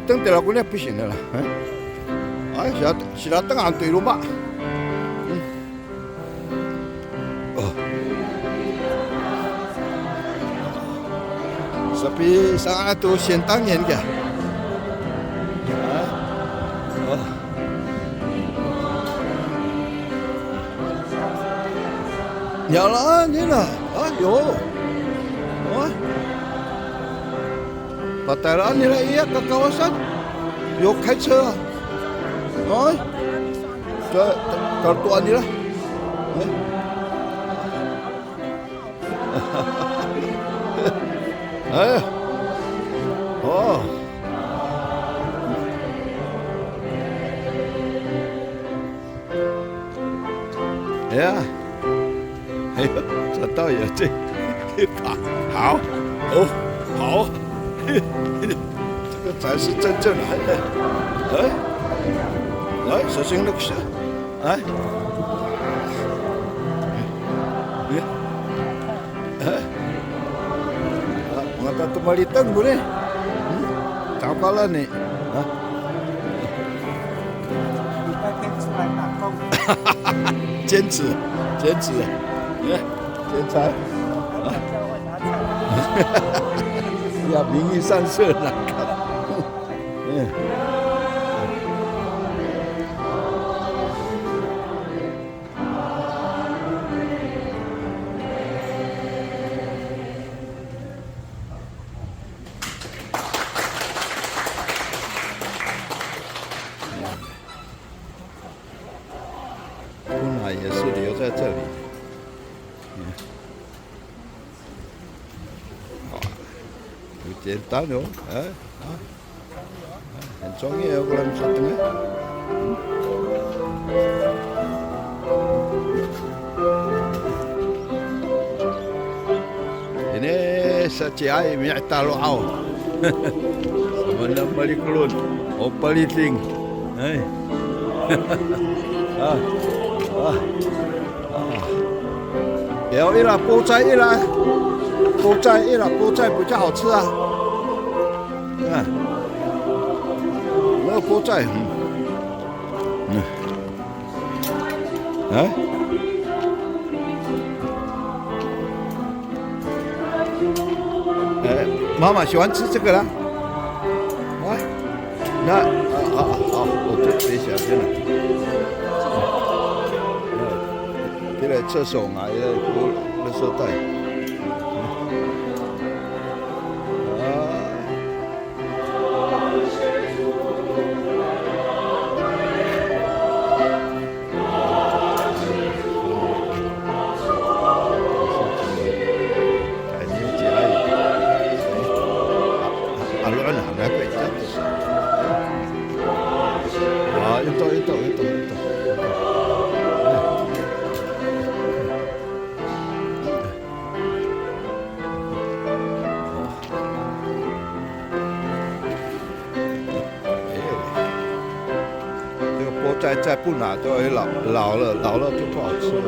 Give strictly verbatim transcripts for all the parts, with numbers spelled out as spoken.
Teng tira koniya pising nira. Eh? Ay, sila, sila teng anto i loma'. Hmm. Oh. Sapisanga' to siyentangin kiya. Ay. Oh. Niyalaan nira. Ayo. Oh. Patayraan nira iya kakawasan. Yo kayca. Ay. Ka, ka, kaltoan nira. Ay. Ay. Oh. 哎呀，哎呦，这倒也这一把，好，哦，好，这个才是真正来的。哎，来，小心那个是，哎，哎，哎。 Mangata to maliteng koni. Hmm? Caka pala ni. Ha? 礼拜天出来打工。兼职，兼职，哎，兼差。啊。要名义上是那个。嗯。 本来也是留在这里。嗯。好，很简单哦，哎，啊。 很专业哦，不然他等下。Ini sa caay mi'etaro aw. Samaan a malikolon, o paliting. Ay. Ah, ah. 啊，有一啦，菠菜一啦，菠菜一啦，菠菜比较好吃啊。啊，那个菠菜，嗯，嗯，哎。 哎，妈妈喜欢吃这个啦。啊，那，啊，啊，好，我就别想这了。嗯，别来厕所啊，要不垃圾袋。啊。 아, ito, ito, ito, ito. Ito, 菠菜再不拿，都会老，老了，老了就不好吃了。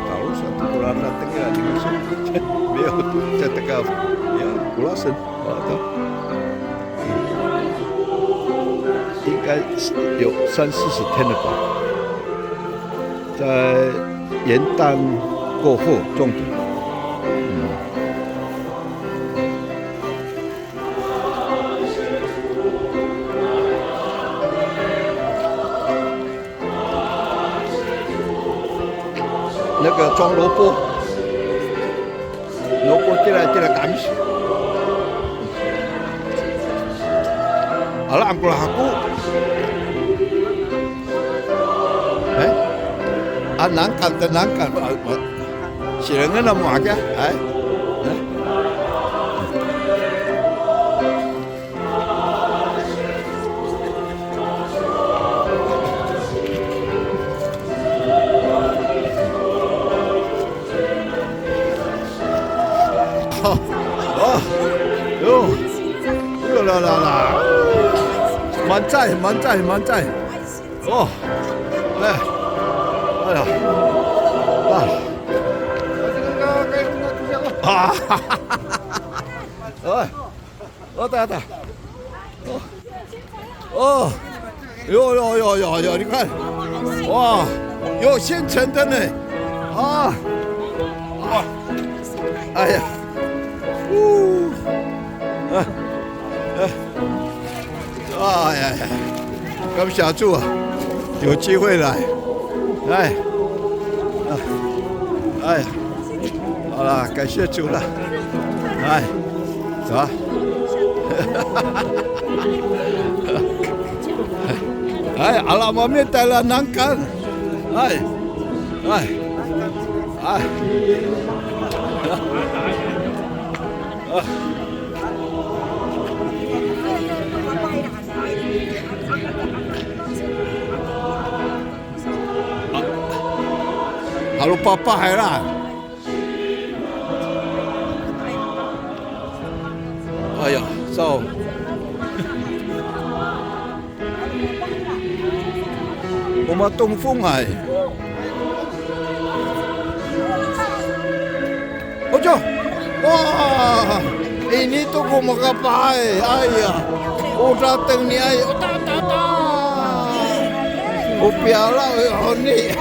Talos ato ko lalan tengil a, 没有在这个，没有，不老实，好的。应该是有三四十天了吧。 在元旦过后种的。嗯。 那个装萝卜，萝卜进来，进来赶紧。Ala, angkolah ako. Eh? Ah, nangkan, te nangkan. Ah, ma-, silengan na mo aka, eh? Eh? 哦，哦，哟，哟啦啦啦，满载，满载，满载。哦，哎，哎呀，啊，啊，哈哈哈哈，哎，哦，对对，哦。 哦，有有有有有，你看，哇，有现成的呢，啊，哇，哎呀，呜，啊，啊，哎呀呀，刚下注啊，有机会来，哎，啊，哎。 好了，感谢主了。哎，走啊。哎，ala mami tayra nangkan. Ay, ay, ay. Halo papa hay la. Aya, saw. O matongfongay. Oco! Wa! Ini to ko makapahay. Aya. O dateng ni ay. O ta, ta, ta. O piyala, o honi.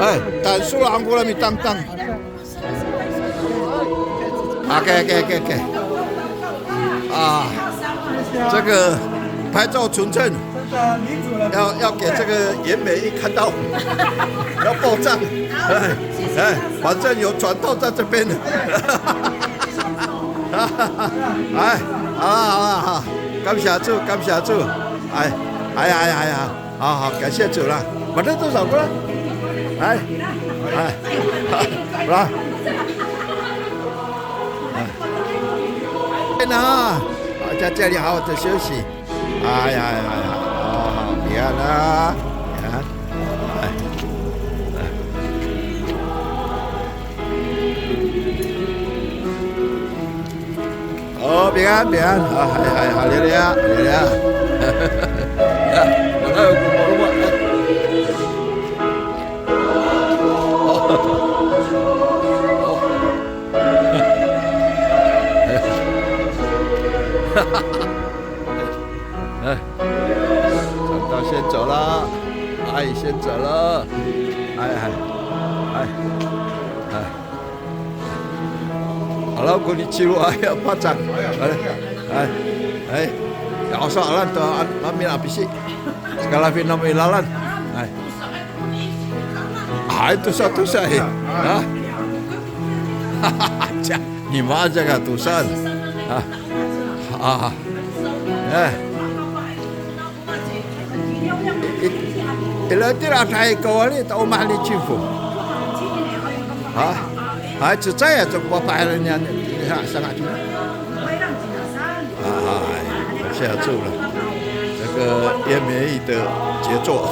Ay, tansola han ko la mitangtang. OK OK OK OK。啊，这个拍照存证，要要给这个颜美一看到，要报账。哎哎，反正有转到在这边。哎，好了好了好，感谢主，感谢主。哎哎哎哎哎。 好好，感谢主了。反正多少个了？哎哎，好了。哎，那好，在这里好好的休息。哎呀哎呀哎呀，好好，平安啊，平安。哎哎。 哦，平安平安，啊，嗨嗨，哈利路亚，哈利路亚。Ya, wala ko maro. Eh, 传道先走了，阿姨先走了，哎哎哎哎。 Halo, konnichiwa, ya, pacang. Ay, ay, ay. Ya, oso alan to, an, mamin a pisi. Sakalafi namo i lalan. Ay. Ay, tosa, tosa, eh. Ha? Ca, nima aca ka tosa. Ha? Ah. Eh. I, i, ira tira a daay kawali ta o mah ni Cifo. Ha? Ha, cecay a, cecay ko papahiran niyan, ha, sanga' cima. 哎，感谢主了，这个颜美仪的杰作。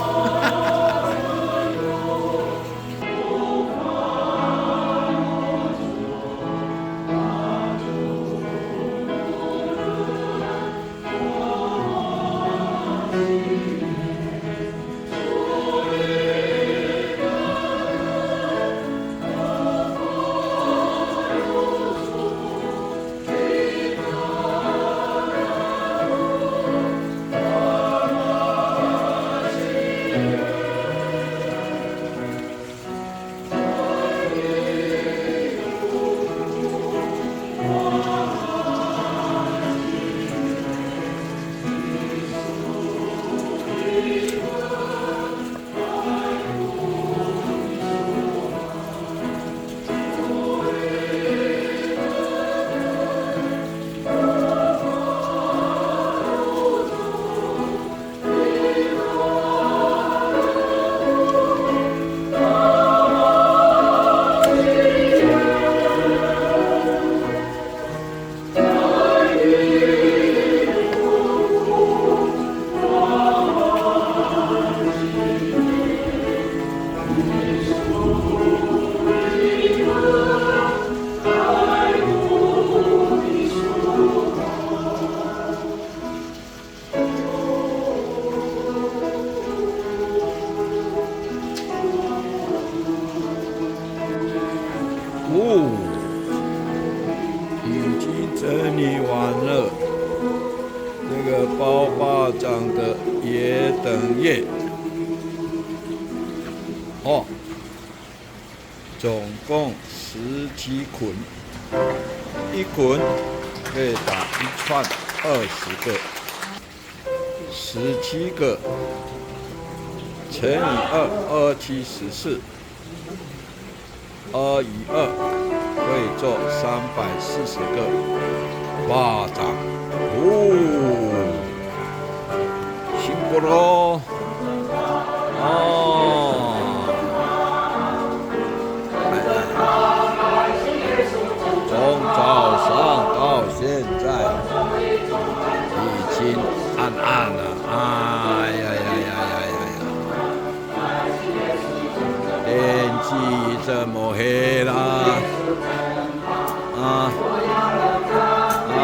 哦，已经整理完了这个包巴掌的野等叶。哦，总共十七捆，一捆可以打一串二十个，十七个乘以二，二七十四。 二与二可以做三百四十个巴掌。哦，辛苦喽。哦，从早上到现在，已经暗暗了。哎呀呀呀呀呀呀！ 天气这么黑啦，啊，啊，啊。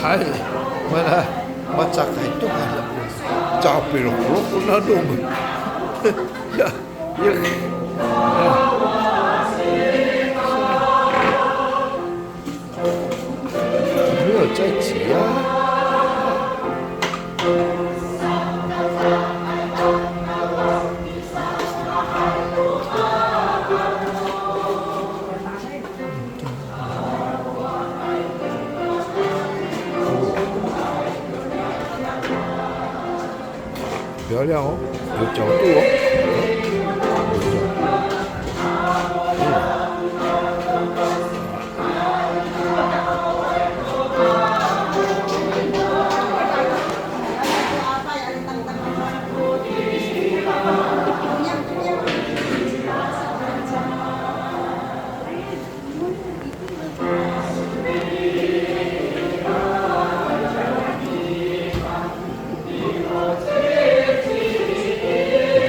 Hay, mana, macakay to, mana. Capilokolok ko nanom. Ya, ya. Ya. 没有在挤啊。漂亮哦，有角度哦。有角度。嗯。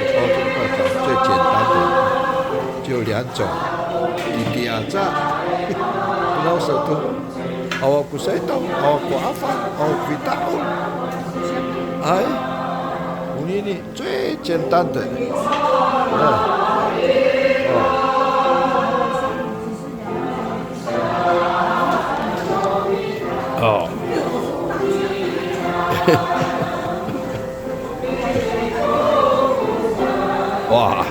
这个包这个饭团最简单的，就两种，一定要炸，不要舌头。Awa ko saitaw, awa ko afah, awa ko fita'ong. Ay, onini. 最简单的。嗯。哦。哦。哇。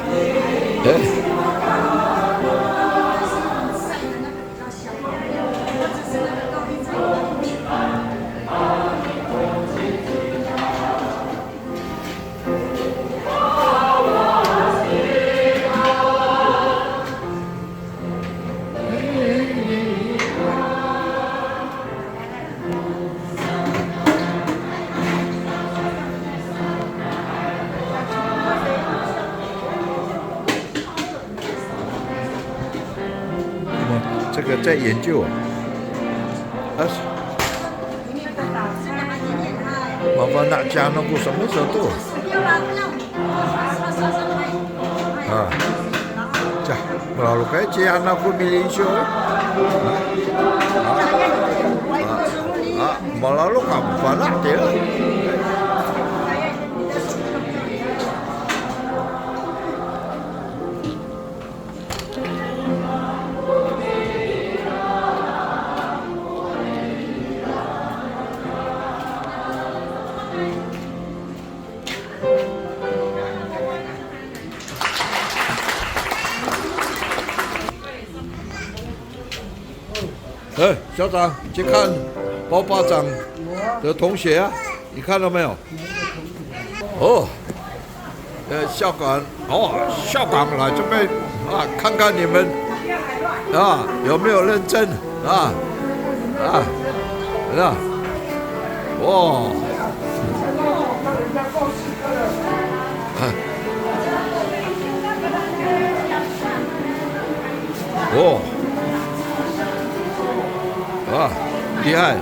哎。 这个在研究啊。啊，是。Mafana' ci Hana ko samaso to. A. Ca, malalokay ci Hana ko milinsiw. A. A. A, malalok a mafana' tira. 哎，校长，去看包巴掌的同学啊，你看到没有？哦，呃，校长，哦，校长来这边啊，看看你们啊有没有认真啊啊啊！哇！啊！ 哦，哇，厉害！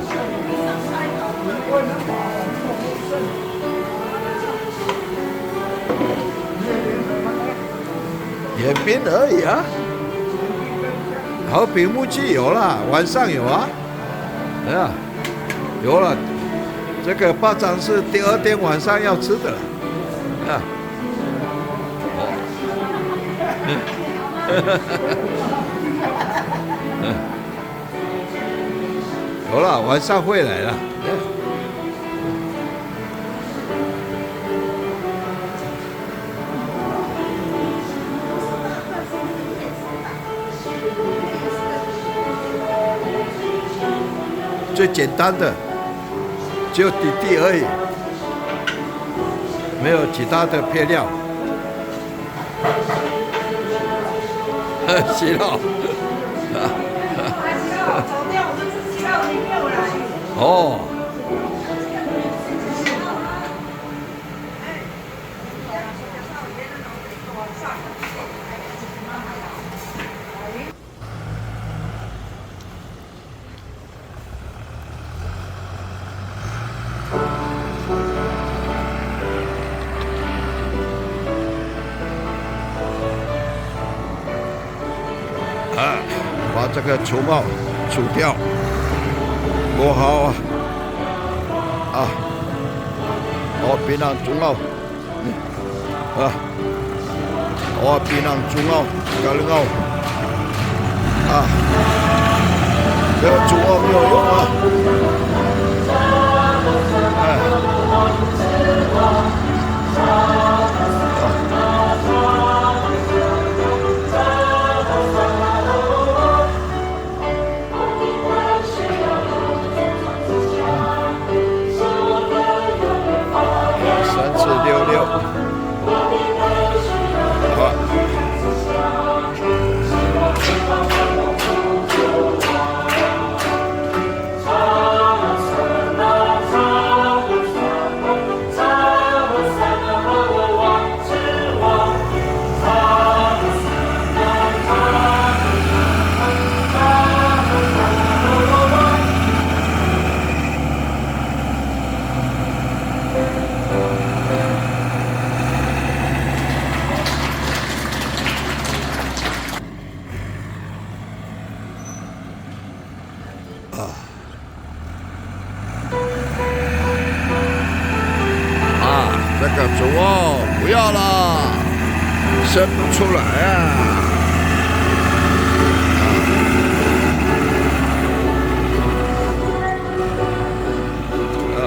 演兵而已啊。好，比目鱼有啦，晚上有啊。哎呀，有了，这个巴掌是第二天晚上要吃的了。啊。 有了，晚上会来了。 最简单的，只有弟弟而已，没有其他的配料。是哦。哦。 啊，把这个厨帽除掉，不好啊。啊，哦，pinang congaw. A, o pinang congaw, kalengaw. A, ya congaw 没有用啊。哎。三四六六。好。啊，这个猪哦，不要了，生不出来啊。啊。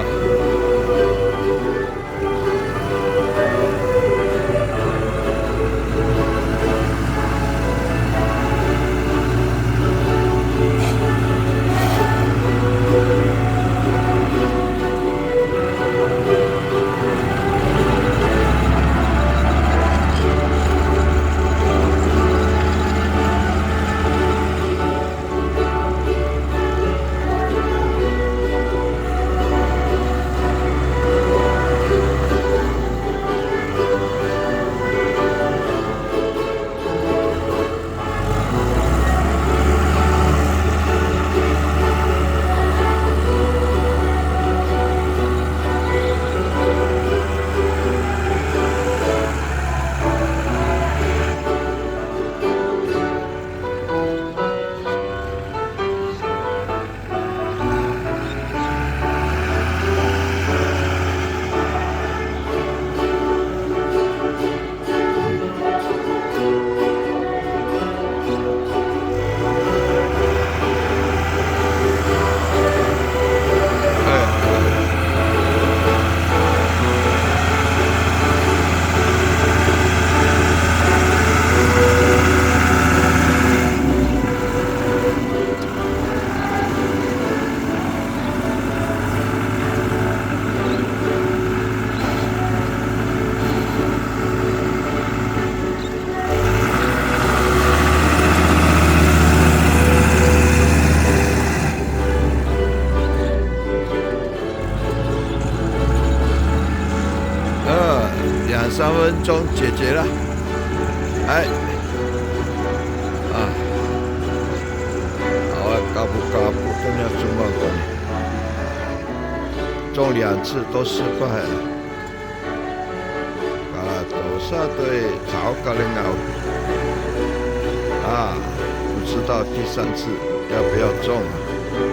呃，两三分钟解决了。哎，啊，好啊，kapokapok 都要种了，种两次都失败了。 Katosa to i, caho kalengaw. 啊，不知道第三次要不要种啊。嗯。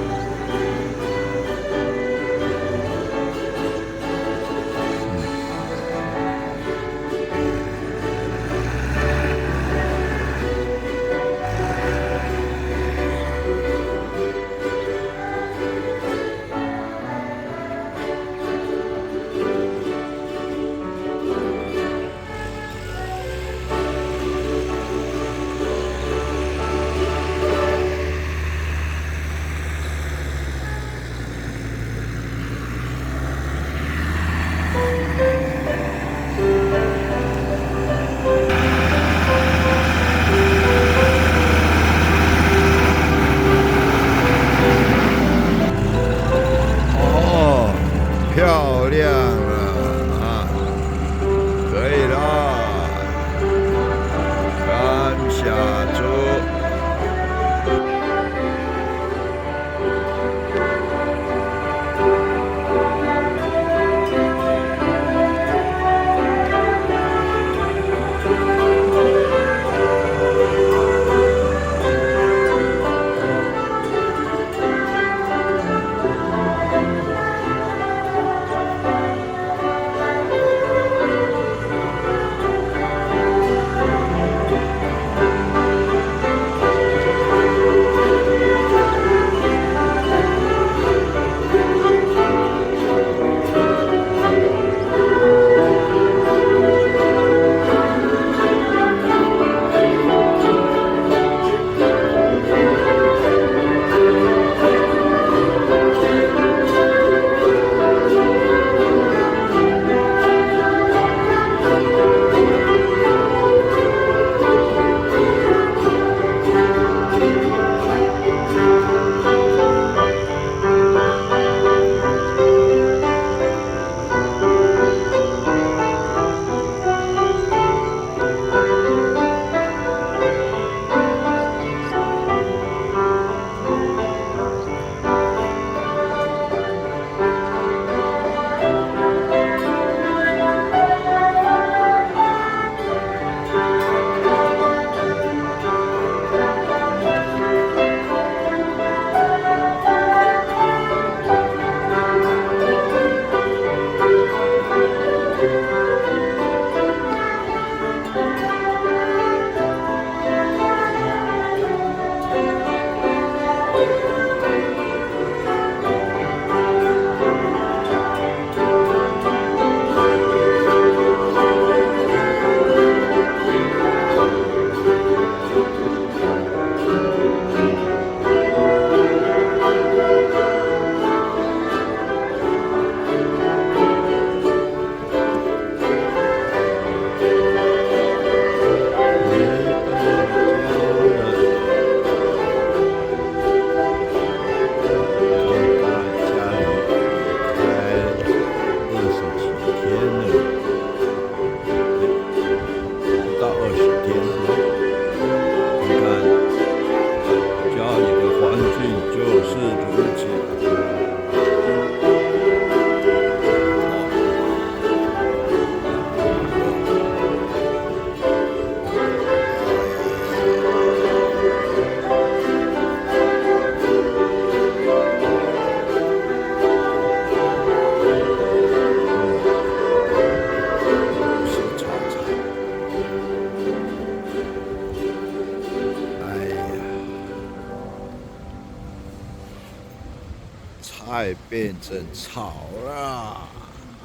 菜变成草了。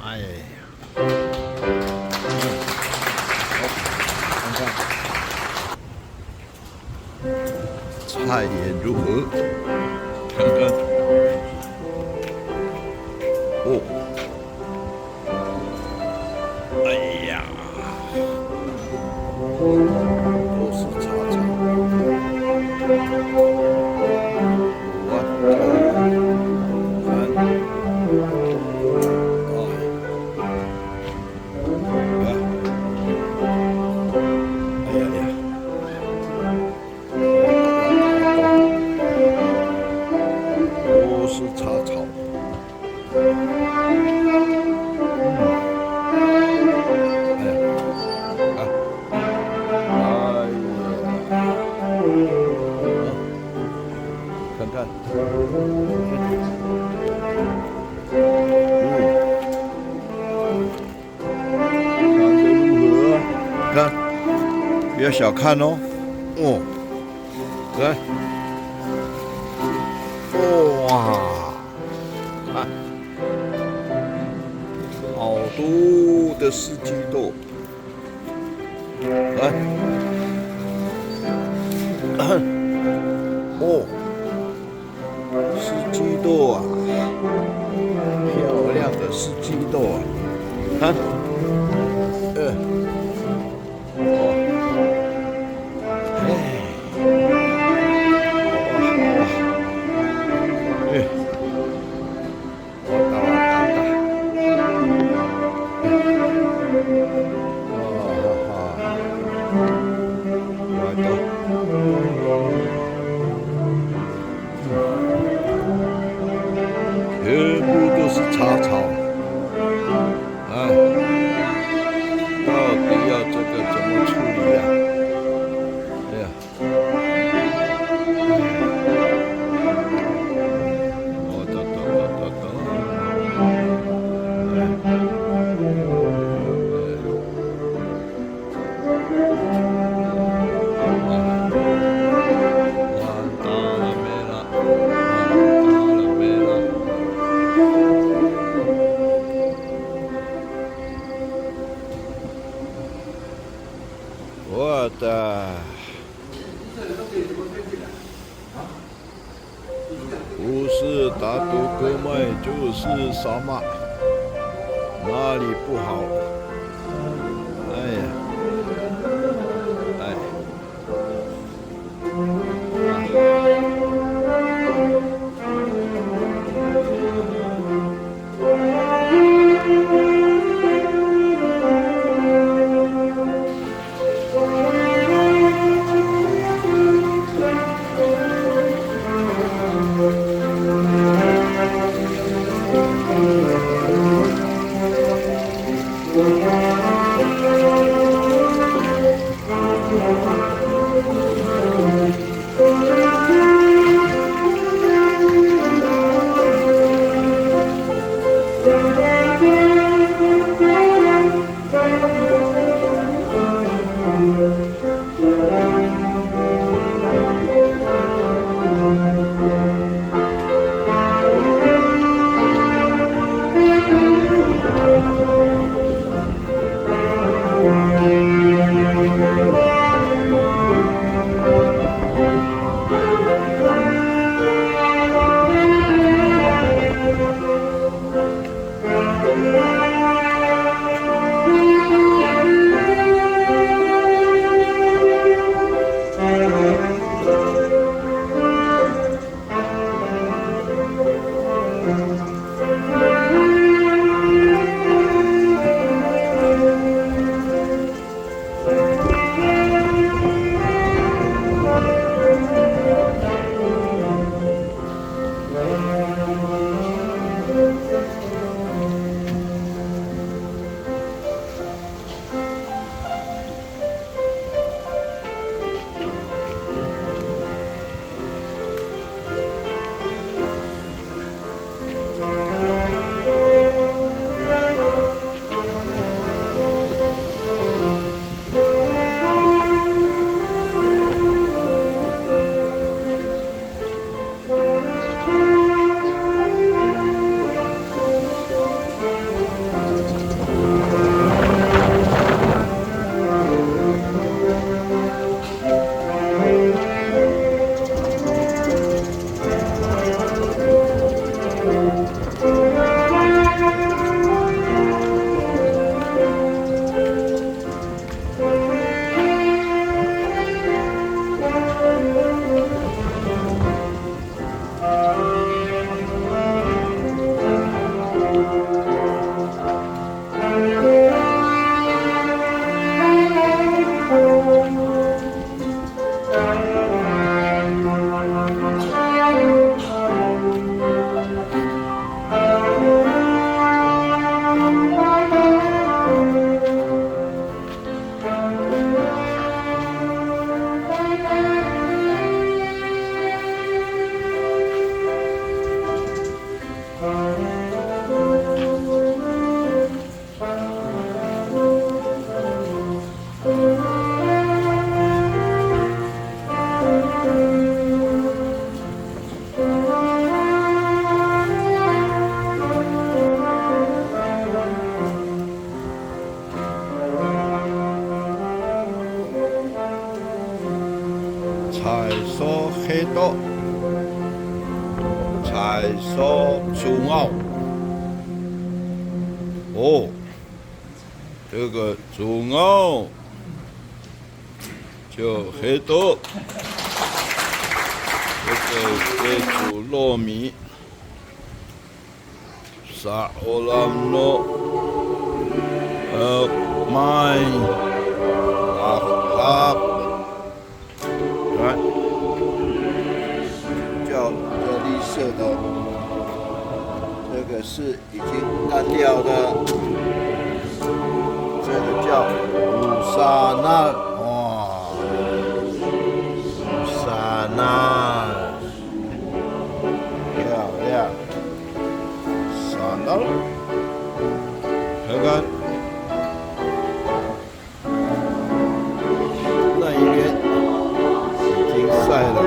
哎呀，看看菜叶如何？看看，哦。 哎呀，都是草草。哇，看，哎，哎呀，哎呀，都是草草。 嗯。哎呀，啊，哎呀，啊，看看，嗯，看得如何？看，不要小看哦，哦，来，哇。 看，好多的四季豆。来，哦，四季豆啊，漂亮的四季豆啊，看，呃，哦，哎。 全部都是草草。哎，到底要这个怎么处理呀？哎呀。 我的。 不是打独割麦就是什么，哪里不好？哎呀，哎。 哇，中澳。哦，这个中澳就黑豆，这个水煮糯米。 Sa'olam no, eh, may, 啊，啊，来，叫，叫绿色的，这个是已经干掉的，这个叫 usanal，哇，usanal。 漂亮。Sa'olam，看看，那一边已经晒了。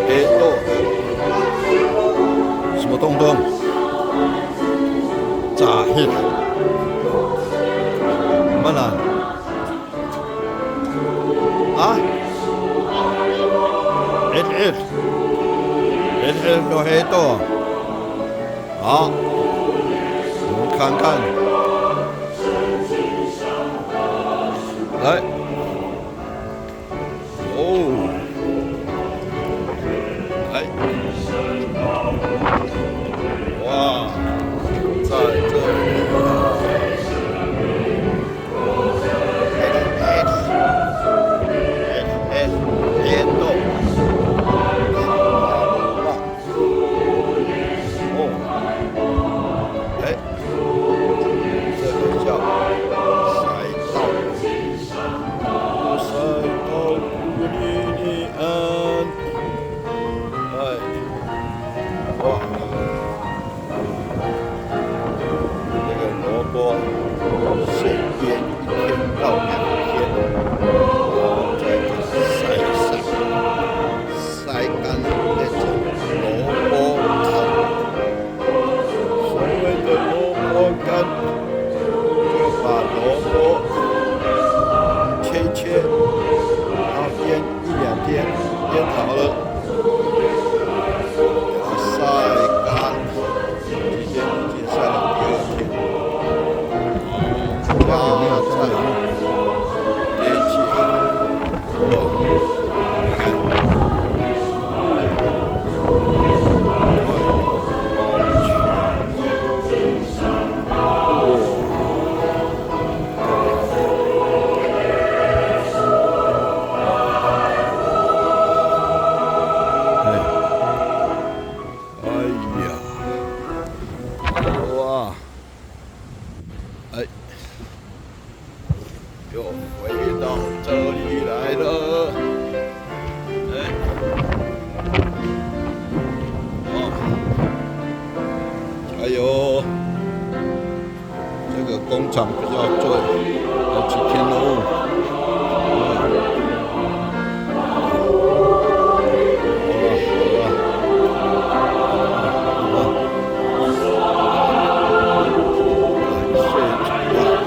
哎，哦，什么东东？Cahit。慢慢来。 啊，eded，eded no hito。好，我们看看。来。哦。来。哇，在这里啊。 哎，哇。 这个萝卜水边一天到两天，然后再晒晒，晒干了变成萝卜干。所谓的萝卜干，就把萝卜切一切，然后腌一两天，腌好了，给它晒干。 今天已经晒了第二天。哇，太阳有没有？太阳有没有？天气很热。你看。哎。 哎呀，哇，哎，又回到这里来了。哎，哇，加油！ 这个工厂不知道做好几天了哦。好了，好了，好了，感谢主啊。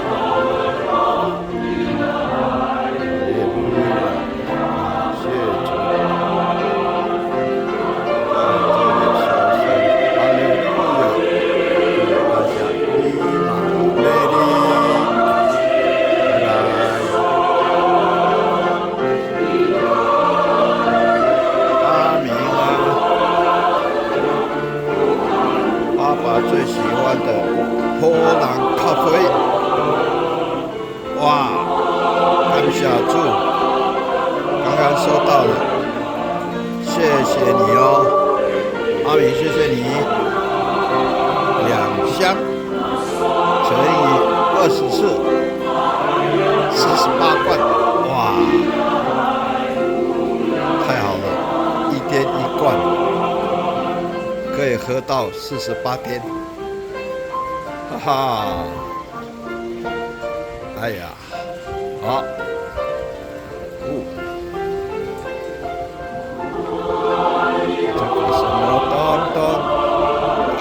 哈利路亚，感谢主。在这里小声，哈利路亚，祝大家以马内利。拜拜。阿明啊，爸爸最喜欢的波浪咖啡。 哇，感谢主，刚刚收到了，谢谢你哦，阿明，谢谢你。两箱乘以二十四，四十八罐，哇，太好了，一天一罐，可以喝到四十八天，哈哈。 哎呀，好。哦。这个什么东东？哎。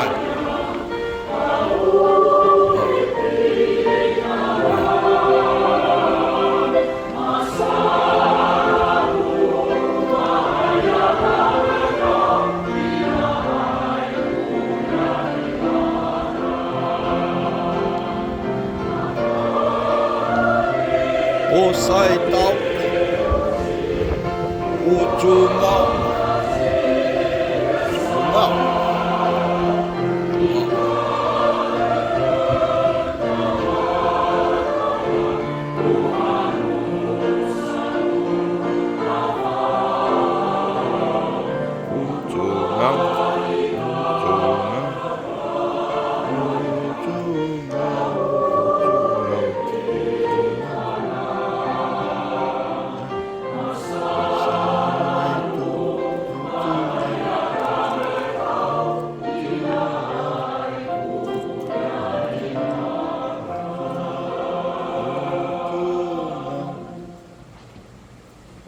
O saitaw. O congaw. Congaw.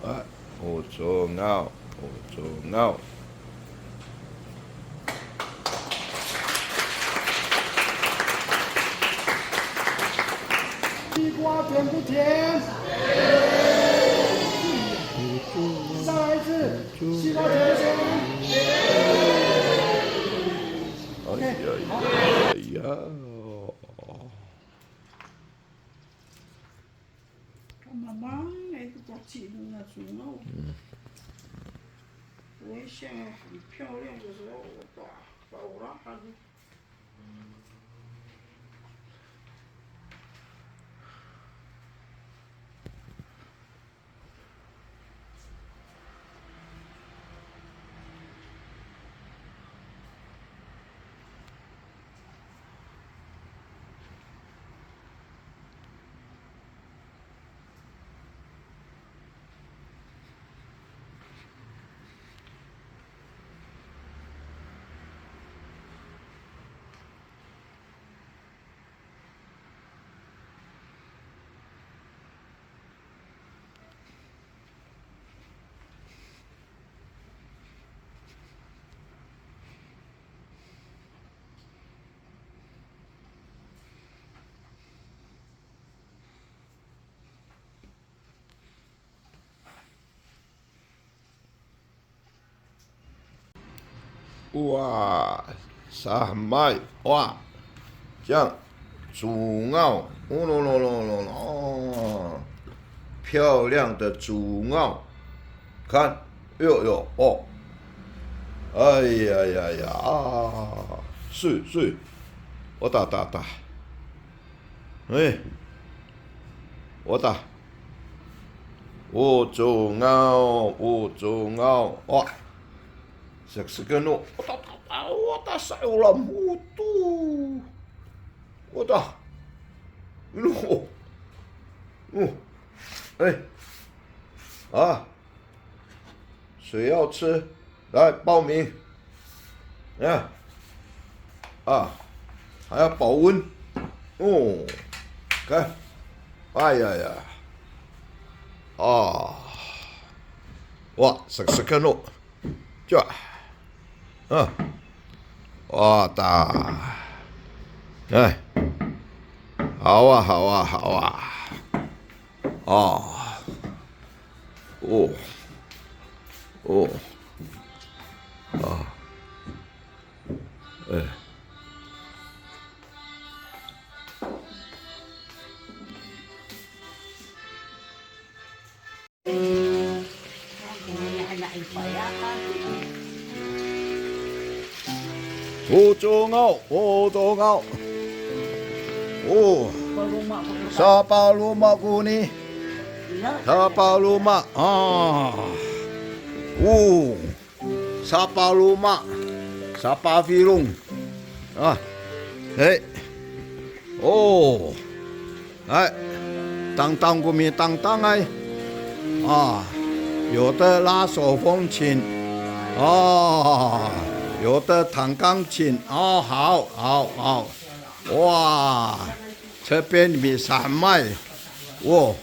A, o congaw, o congaw. 西瓜甜不甜？再来一次，西瓜甜不甜？哎呀呀呀！ Mamang, ay, to ko cino na congaw. Hmm. Uy, siya, 很漂亮的时候，我都，把我拉下去。 哇，sahemay, 哇，这样，congaw, 哦咯咯咯咯咯，哦，漂亮的congaw，看，哎呦呦，哦，哎呀呀呀，啊，是是，我打打打，哎，我打。 O congaw, o congaw. Wa, sekseken o. Wata, wata, wata, sa'olam. Oto. Wata. Ino. O. Eh. A. 谁要吃？来报名。啊，啊，还要保温。哦，看，哎呀呀，啊，哇，sekseken o. 就，嗯，哇哒，哎，好啊，好啊，好啊。 哦，哦，哦，啊，哎。 O congaw, o congaw. O. Sapaloma koni. Sapaloma. A. O. Sapaloma. Sapafilong. A. He. O. 哎，当当 ko mitangtangay. 啊，有的拉手风琴，啊，有的弹钢琴，啊，好，好，好。哇，这边 misamay. 哇，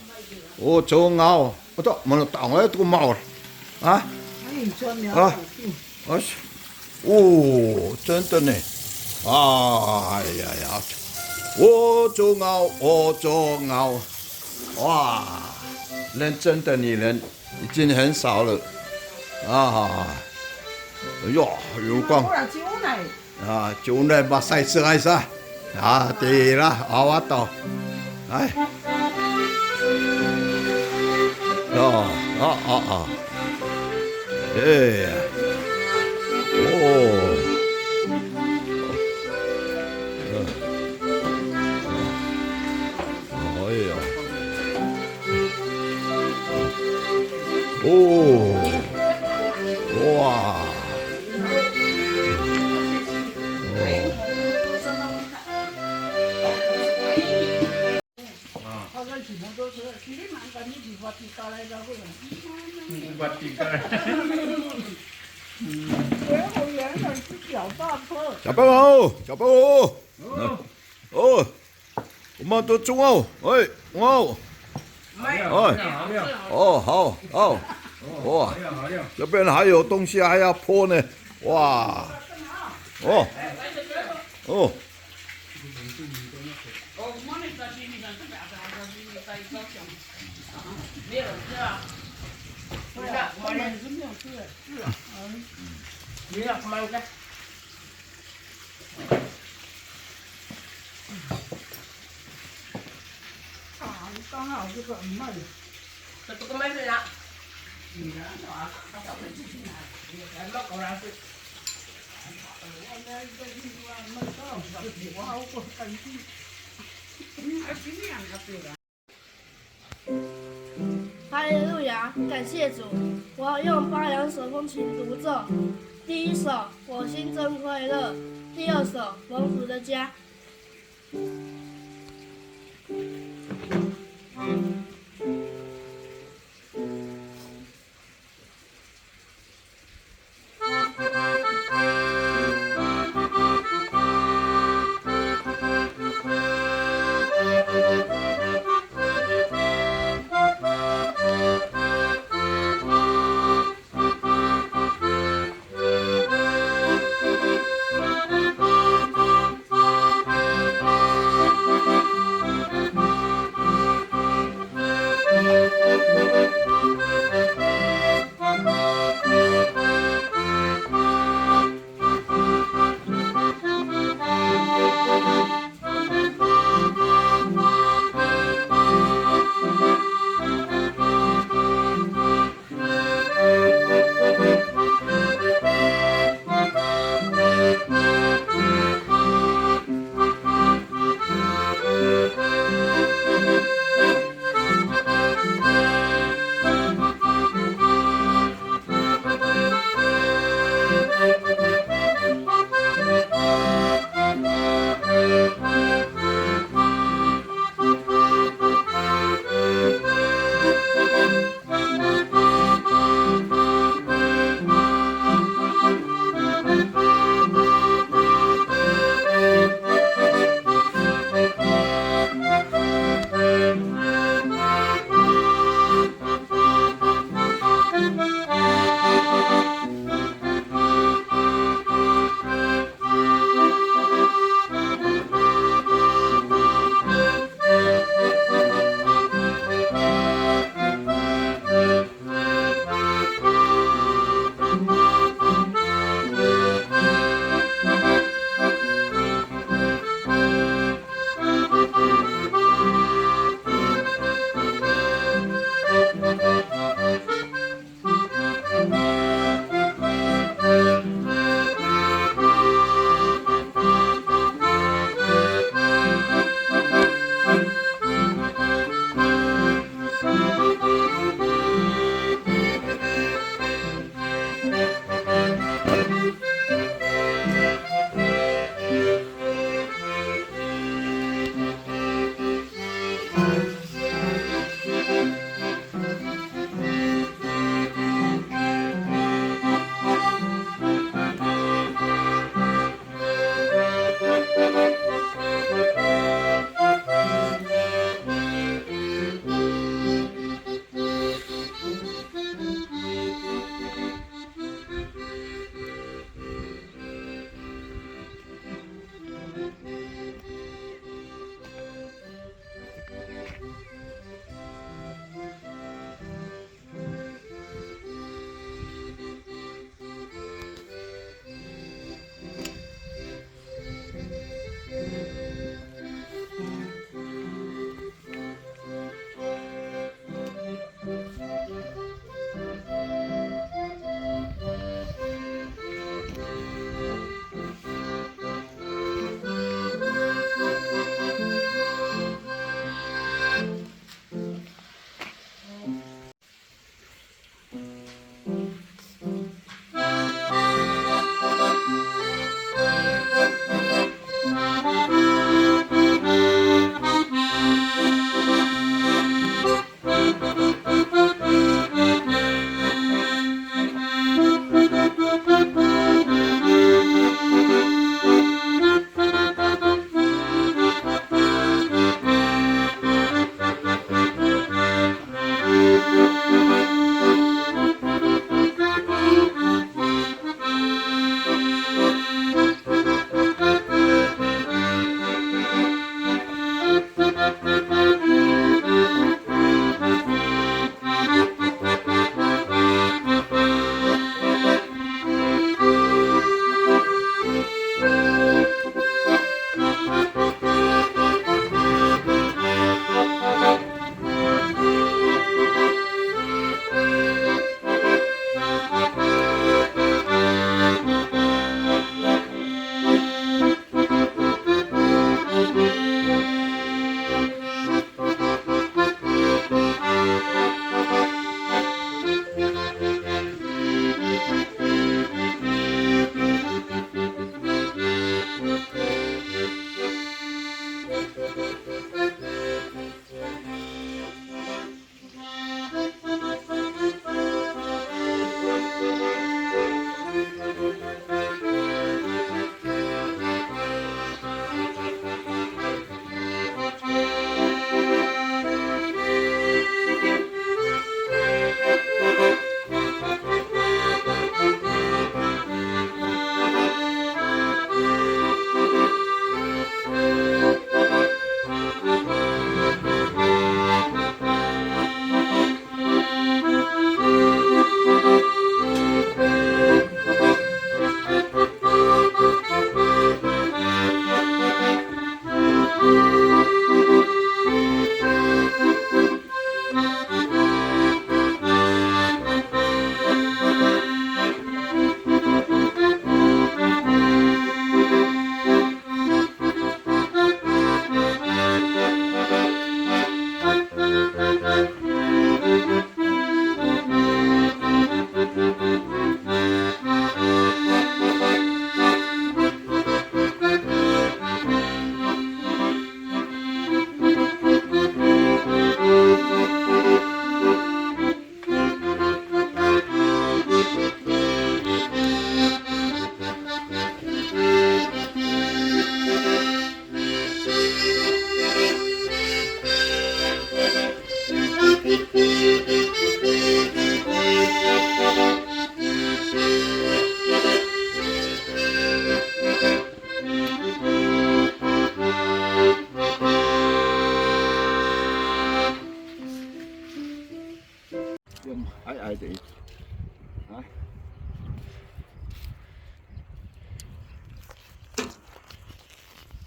哦，真好。 Oto, mana tangay to ko maol. A? 哎，你说苗条病。啊，是。哦，真的呢。哎呀呀，哦，真好，哦，真好。哇，认真的女人已经很少了。啊，哎呦，有光。 A, ciwnay masaycengay sa. A, tira, awa to. Ay. 啊啊啊啊！哎呀，哦，嗯，哎呀，哦，哇，哦。 小朋友，小朋友，哦，我们都中哦，哎，中哦，哎，哦，好，好，哇，这边还有东西还要剥呢，哇，哦，哦。 哈利路亚，感谢主！我要用巴扬手风琴独奏。第一首，我心真快乐。第二首，蒙福的家。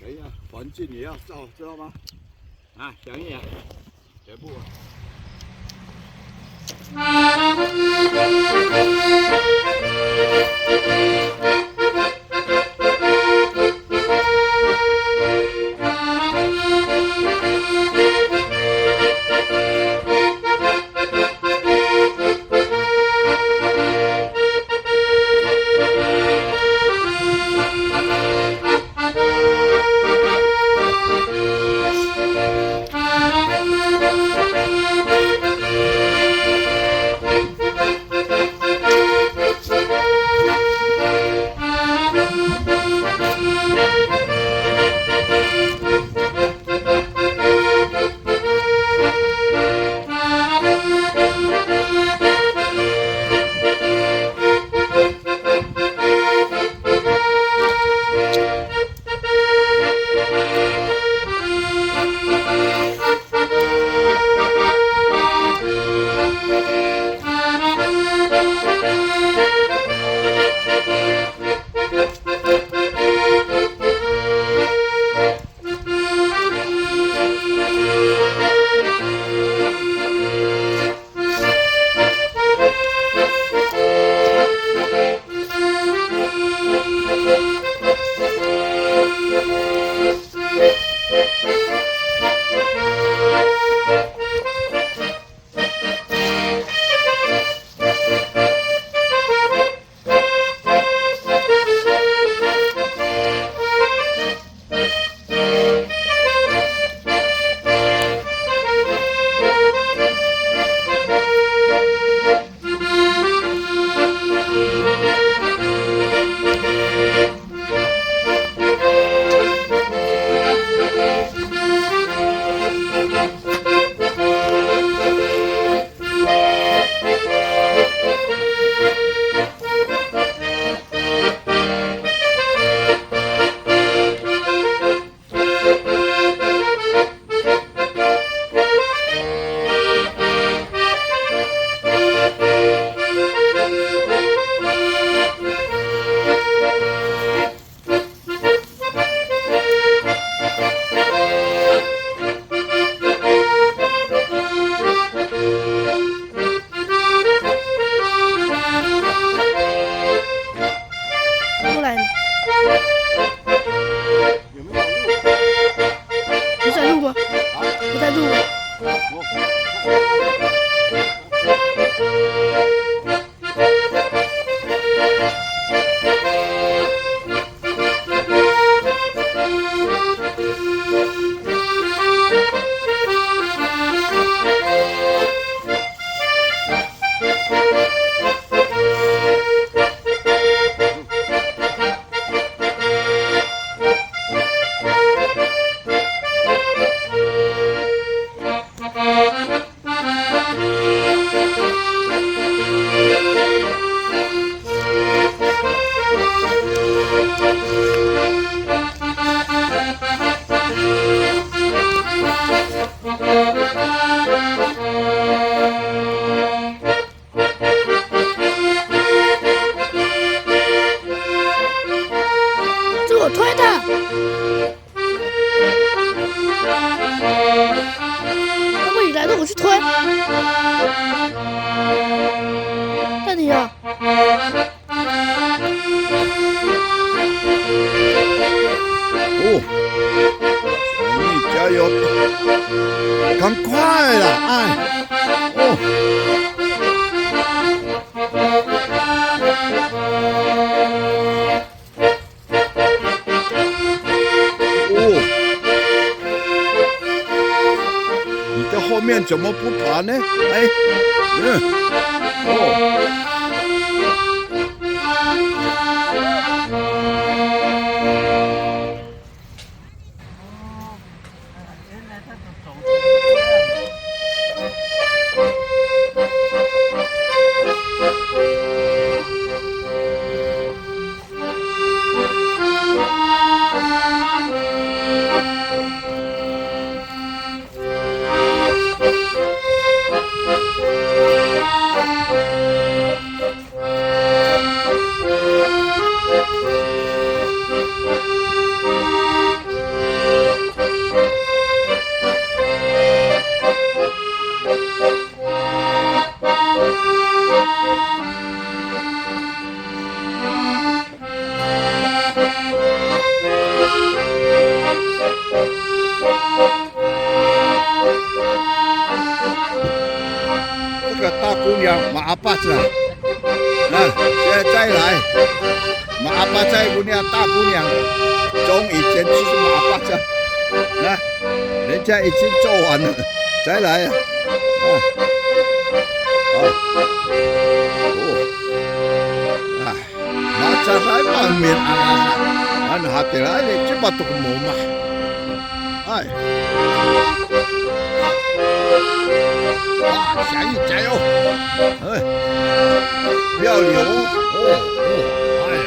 等一下，环境也要照，知道吗？啊，响一响，全部啊。 过来了。有没有网路？不在路啊，啊？不在路啊。这我推的。那么你来了，我去推。那你呀？ 哦，小蜜加油，赶快啦，哎，哦。哦，你在后面怎么不爬呢？哎，嗯，哦。姑娘，ma'apac 啊。那现在再来，ma'apac 姑娘，大姑娘，从以前就是 ma'apac 啊。那人家已经做完了，再来啊。啊，啊，哦，啊。 Macaray pa min a, ano hatira ni, cima to ko moma'. Ay. 哇，小易加油！哎，不要流哦。哦，哦，哎呀。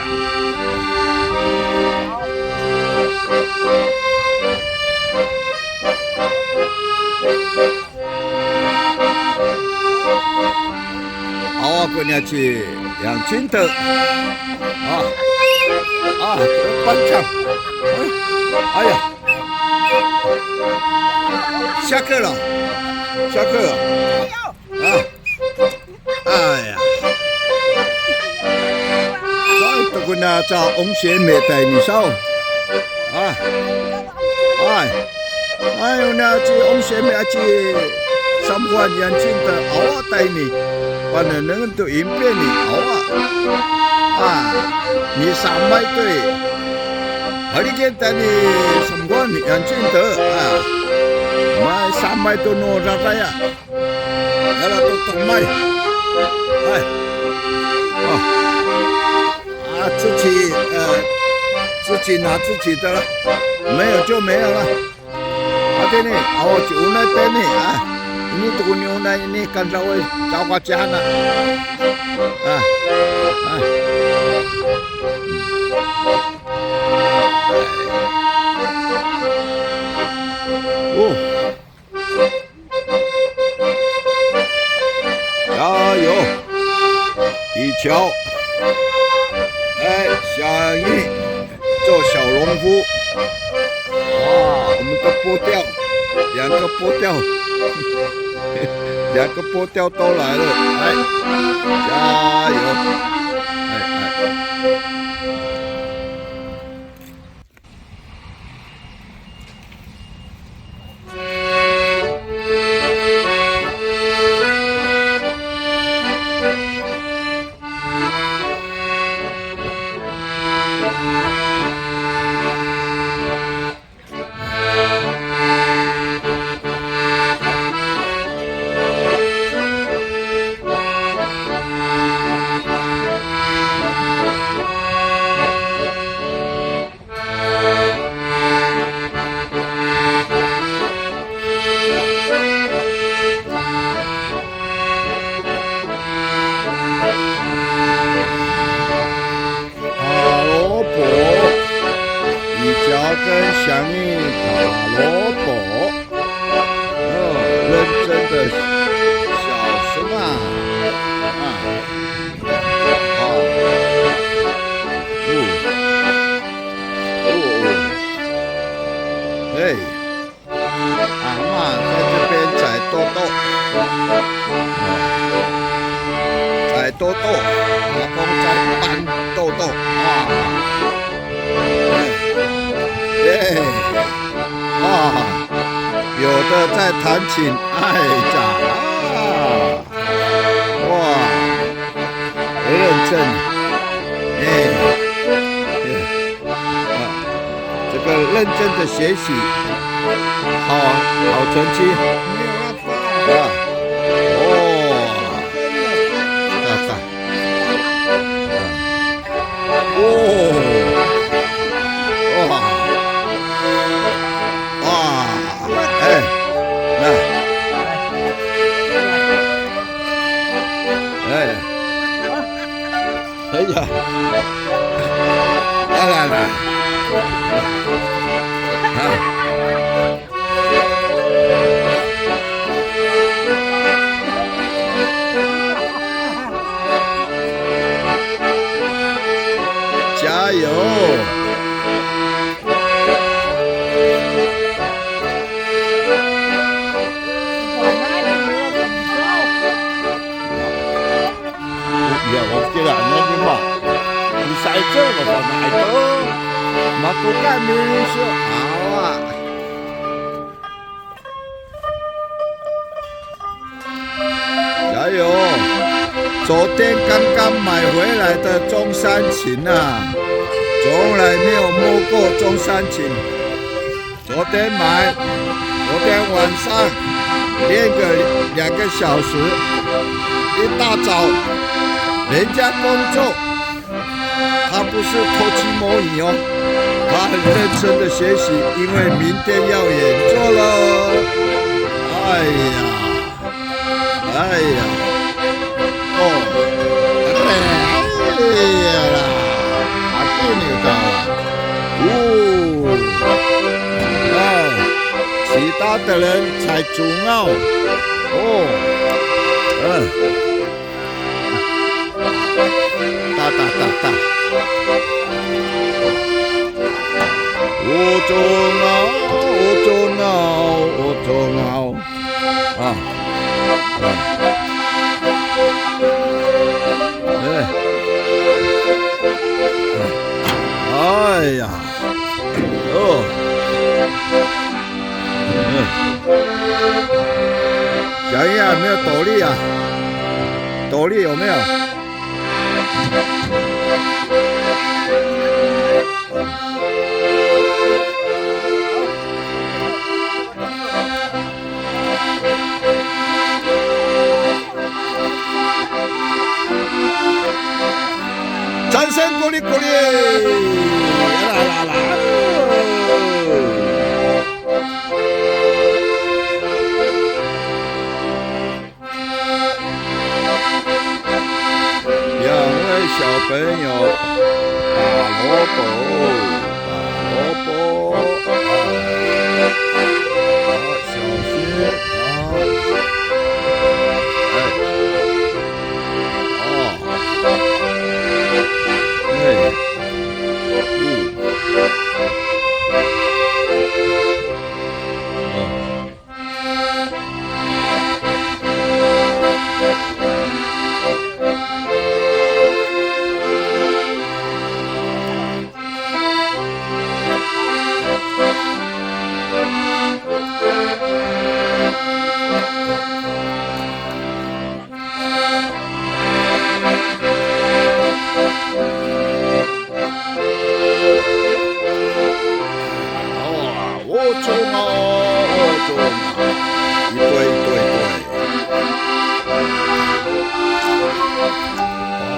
Awa ko niya ci 杨金德。啊，啊，班长。哎呀，下课了，下课了。啊，哎呀。Saan to kona ca 翁学美 tayni saw. 啊，哎。 Ay, ona ci 翁学美 aci Samkowan 杨金德 awa tayni. Panengnengen to 影片 ni awa. A, misamay to i. Haliken tayni Samkowan 杨金德 a. Misamay to no raraya. Yara to tomay. Ay. 啊，自己，呃，自己拿自己的了，没有就没有了。 Hatini, awa ci 翁学美 tayni, a. Ini to ko niyonay ini, kanraw i, caho ka cihan a. A, a. O. 加油！以乔，哎，小易做小农夫。哇，我们的波调，两个波调，两个波调都来了，哎，加油！哎，哎。 塔罗伯，以乔跟小易塔罗伯，哦，认真的小熊啊，啊，啊，哦，哦，哦，嘿。 阿嬷在这边摘豆豆，摘豆豆，阿公在搬豆豆啊。耶，啊，有的在弹琴，哎呀，啊。 哇，很认真，哎，哎，啊，这个认真的学习，好，好成绩，啊，哦，大大，啊。 哦，哇，哇，哎，那，哎，哎呀，来来来，啊。 加油！Ya, okay la, ano ni ma? Misa'icel ko fana' to. Matoka miso. Awa. 加油！买回来的中山琴啊，从来没有摸过中山琴。昨天买，昨天晚上练个两个小时，一大早人家工作，他不是偷鸡摸鱼哦，他很认真的学习，因为明天要演奏了。哎呀，哎呀，哦，哎呀啦，阿弟你看啊，哦，哎，其他的人才主要，哦，嗯。 大大大大。我中奥，我中奥，我中奥。啊，啊。哎。哎呀。 哦。嗯。小英啊，有没有斗笠啊？斗笠有没有？ 掌声鼓励鼓励！啦啦啦！两位小朋友打萝卜，打萝卜，啊，好，小心啊！哎。 哦。哎。嗯。哦。 哦，我中啊，我中啊，一对一对一对。哦。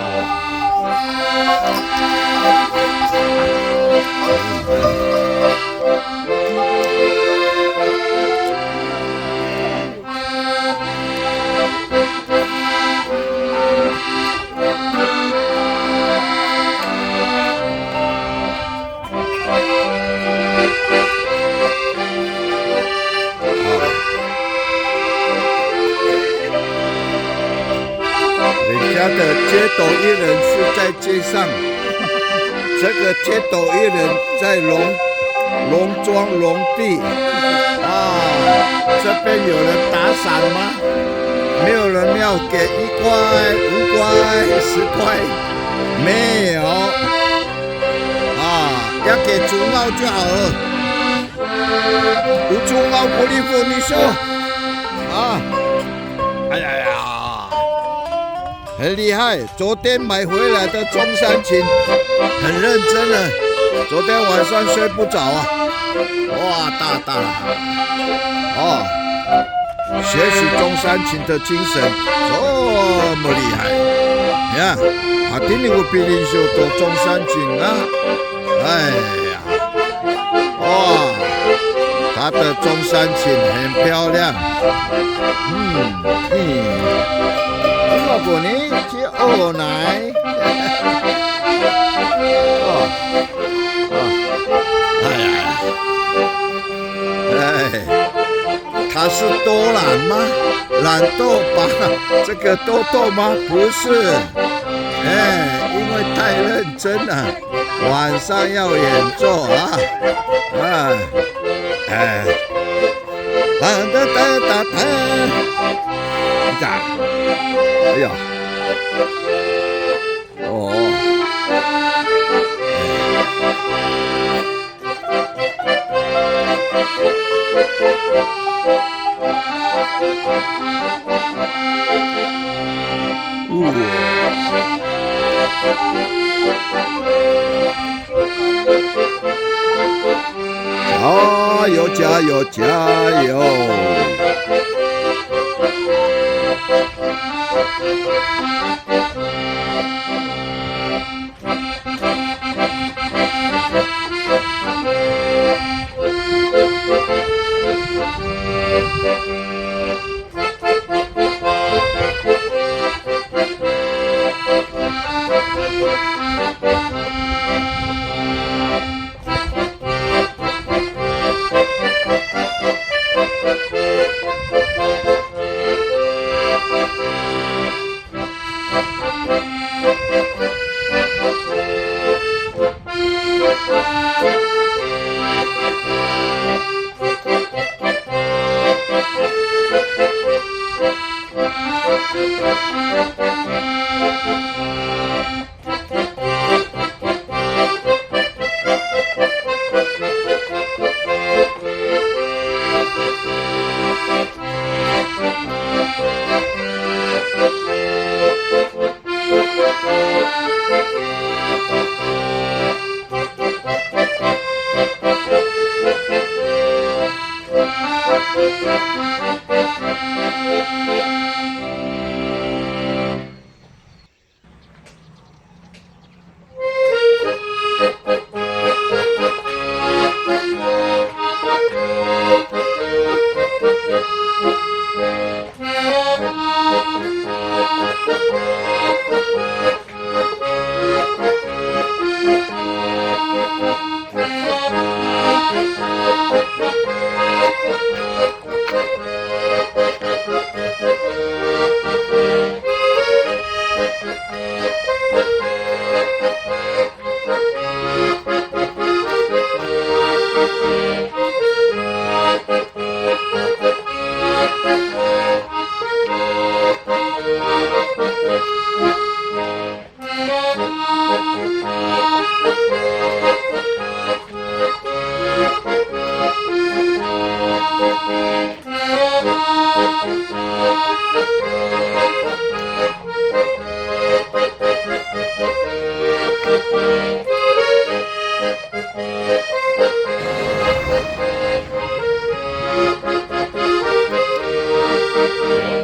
人家的街头艺人是在街上，这个街头艺人在农，农庄农地啊。这边有人打伞吗？没有人要给一块、五块、十块，没有啊，要给主奥就好了。 我中奥鼓励鼓励手啊！哎呀呀，很厉害！昨天买回来的中山琴，很认真了。昨天晚上睡不着啊！哇，大大哦，学习中山琴的精神这么厉害呀！啊，今天我比你修多中山琴啊！哎呀！ 哇，他的中山琴很漂亮。嗯，嗯。今日呢，去学来。哦，哦，哎呀，哎，他是偷懒吗？懒惰把这个偷偷吗？不是，哎，因为太认真了。 晚上要演奏啊，啊，哎，哒哒哒哒哒，哎呀，哦。 哇，加油，加油，加油！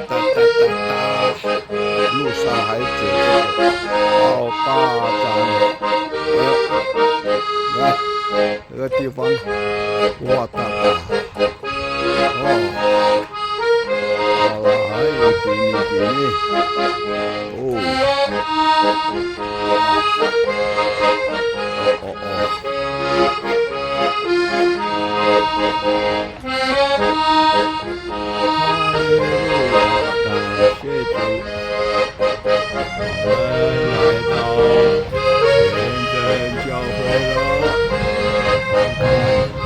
哒哒哒哒，路上还走着好大张。哎，来，这个地方，哇，大大。哦，好了，还有给你，给你。哦，哦，哦，哦。 哈利路亚，感谢主，我们来到前镇教会了。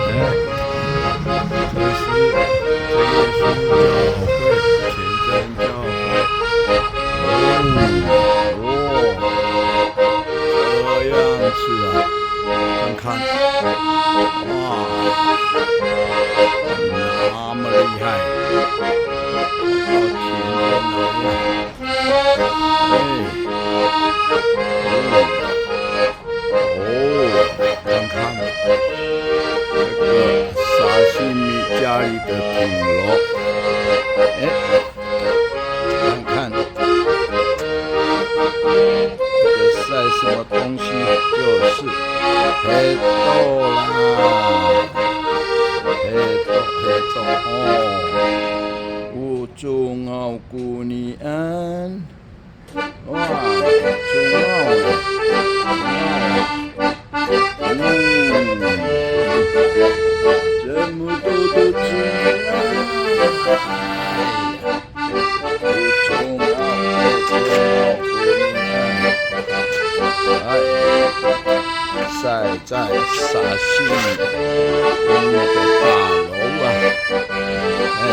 哎，这是，这是教会，前镇教会。哦，哦，这样子啊，看看，哇，那么厉害。 哎，哦，看看这个沙西米家里的品螺，哎，看看这个晒什么东西，就是黑豆啦，黑豆，黑豆哦。 Congao ko nian. Wa, congao. Wa. O. Cemodod to congao. O congao, congao ko nian. Hay. Sa 在沙西里公园的大楼啊。哎，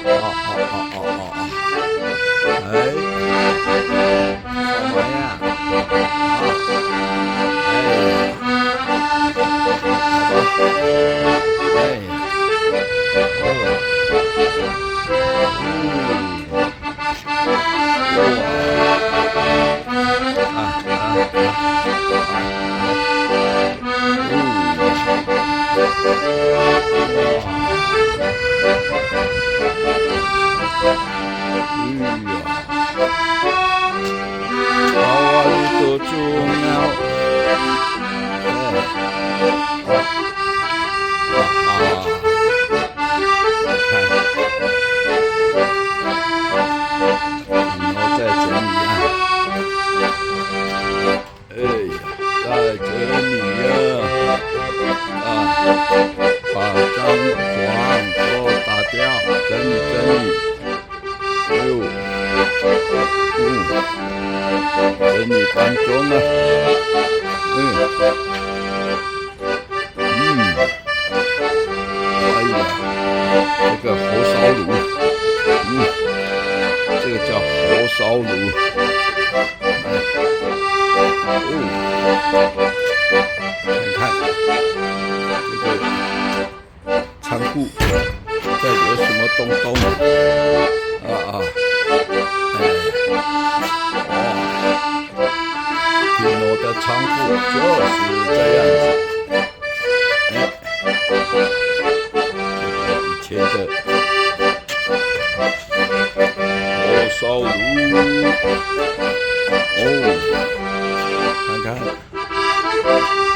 哦哦哦哦哦哦，哎，什么呀？啊，哎，好吧，哎，哦，嗯。 啊，啊，啊，啊，啊。嗯。等你当中啊。嗯，嗯，可以了。这个红烧炉，嗯，这个叫红烧炉。哎，哦，看看，这个仓库，这里有什么东东？啊啊，哎，哇，平罗的仓库就是这样子。哎，以前的火烧炉。哦，看看。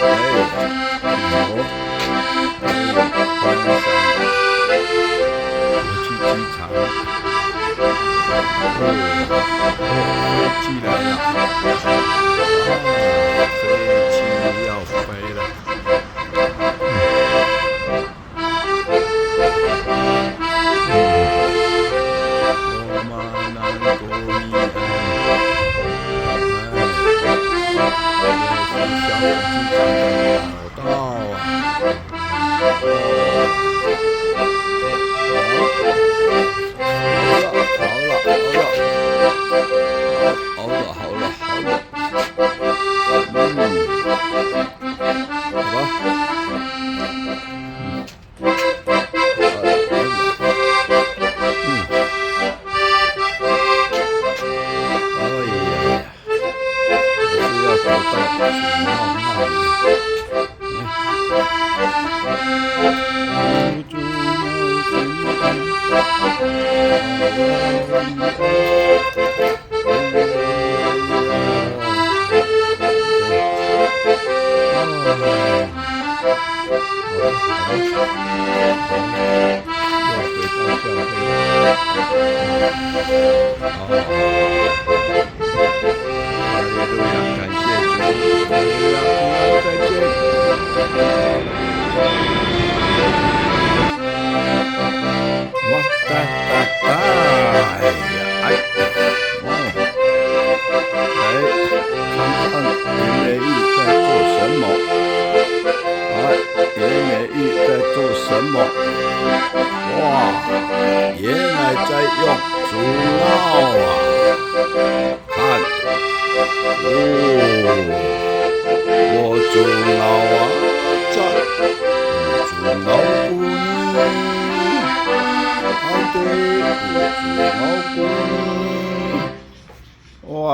哎，哦，哎，关上。我去机场。哦，哦，飞机来了。啊，飞机要飞了。 好了，好了，好了，好了，好了，嗯，好吧。 哎呀，是要回到祖庙那里。哇哒哒哒！哎呀，哎，哦，来看看林美玉在做什么。哎，林美玉在做什么？哇，原来在用竹篙啊！ 看，哦，我竹篙啊，这，我竹篙姑娘，好的，我竹篙姑娘。哇，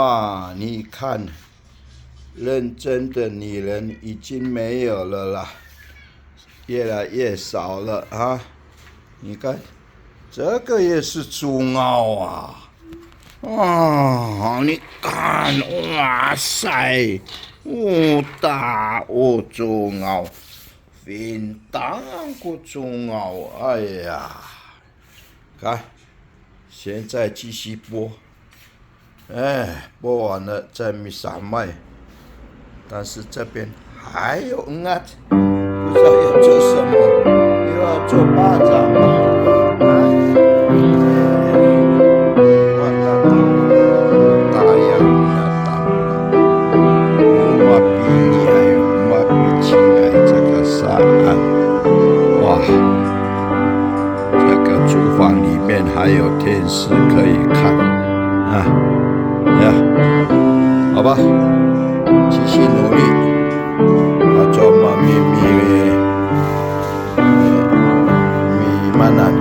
你看，认真的女人已经没有了啦。 越来越少了啊。你看，这个也是竹篙啊。啊，你看，哇塞，哦，大哦，竹篙，很大个竹篙，哎呀，看，现在继续播。 哎，播完了再 misamay，但是这边还有 engat，不知道要做什么，又要做巴掌吗？啊，哇，大，大，大样，大样。Mapini ay, mapicing ay, caka saan. 哇。 这个厨房里面还有电视可以看啊，呀，好吧，继续努力，啊，做 mamimi, mimanan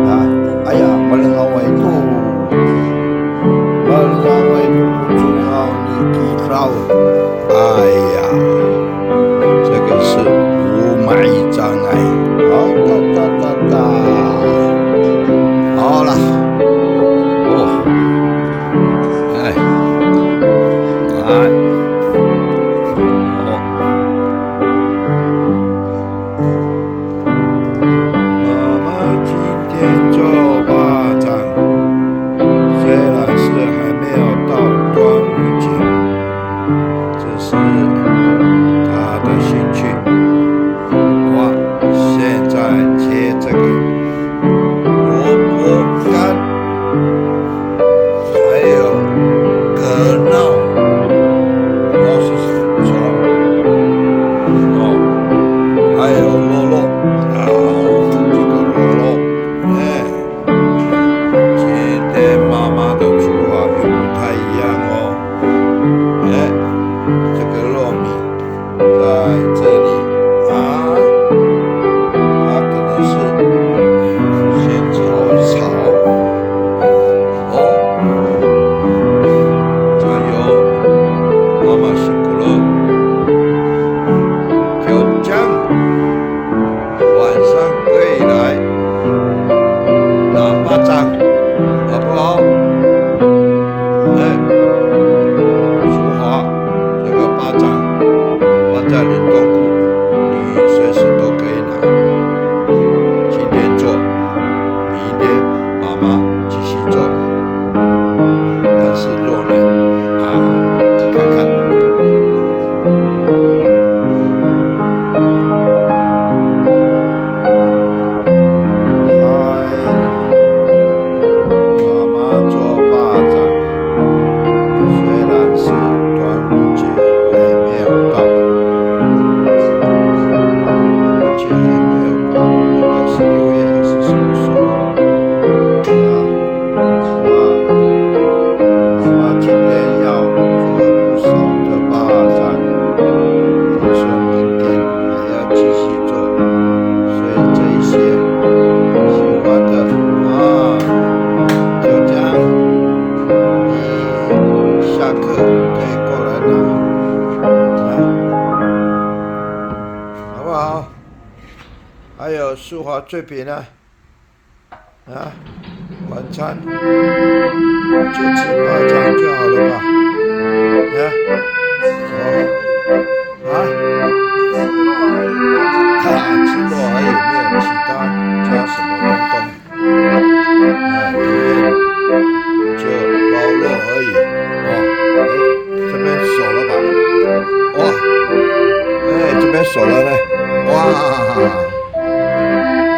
a, aya, malengaway to, malengaway to ko 竹篙 ni Kidaw. 哎呀，这个是 o ma'ica ay. 好，哒哒哒哒。好了。哦。哎。哎。哦。 妈妈今天做巴掌，虽然是还没有到端午节，这是她的兴趣。我现在切这个萝卜干。还没有吧？应该是六月二十四的时候。啊，啊，啊，今天要做不少的霸占，听说明天还要继续做，所以这一些喜欢的啊，就这样，你下课可以过来拿，啊，好不好？还有舒华脆饼呢？啊，晚餐就吃霸占就好了吧？啊，哦，啊，啊，吃肉而已，没有其他加什么东东。啊，里面就包肉而已。哦，哎，这边熟了吧？哇，哎，这边熟了呢。哇，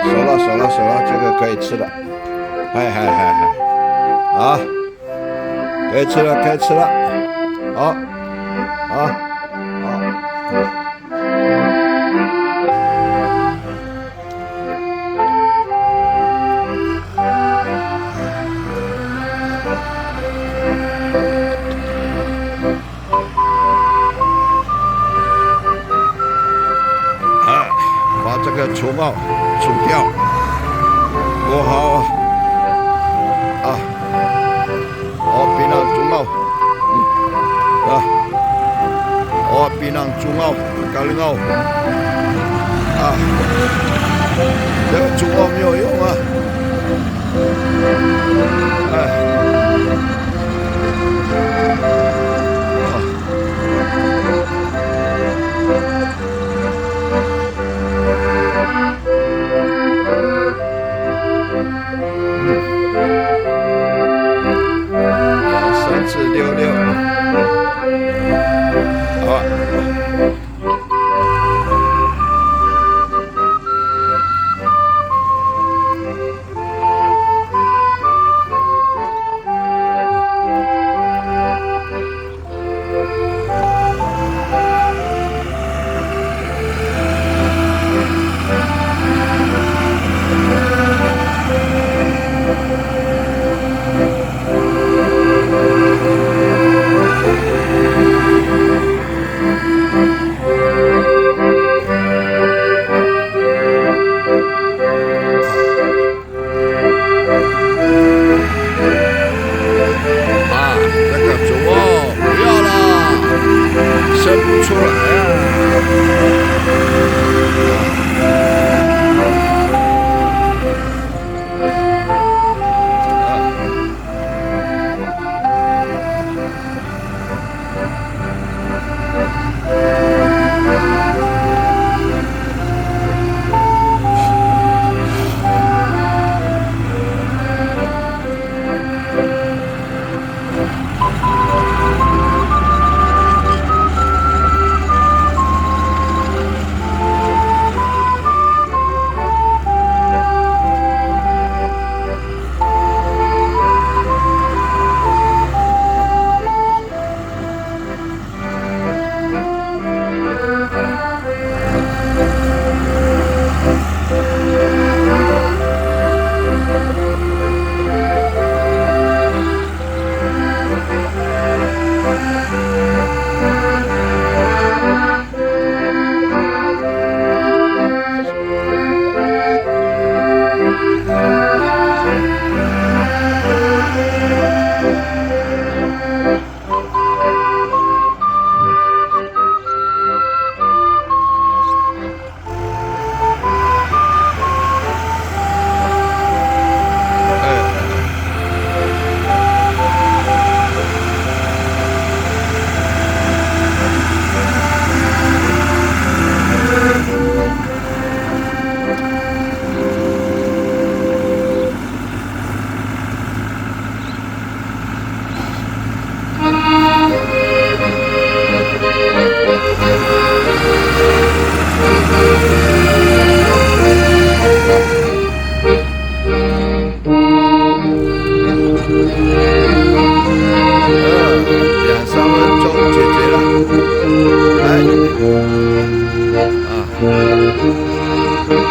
熟了，熟了，熟了，这个可以吃了。嗨，嗨，嗨，嗨，啊，可以吃了，可以吃了。好，好，好。啊，把这个虫哦除掉，不好啊。啊，哦，pinang 虫哦，啊，哦，pinang 虫哦，kalingao，啊，这个虫哦没有用啊，哎，啊。 三四六六。好啊。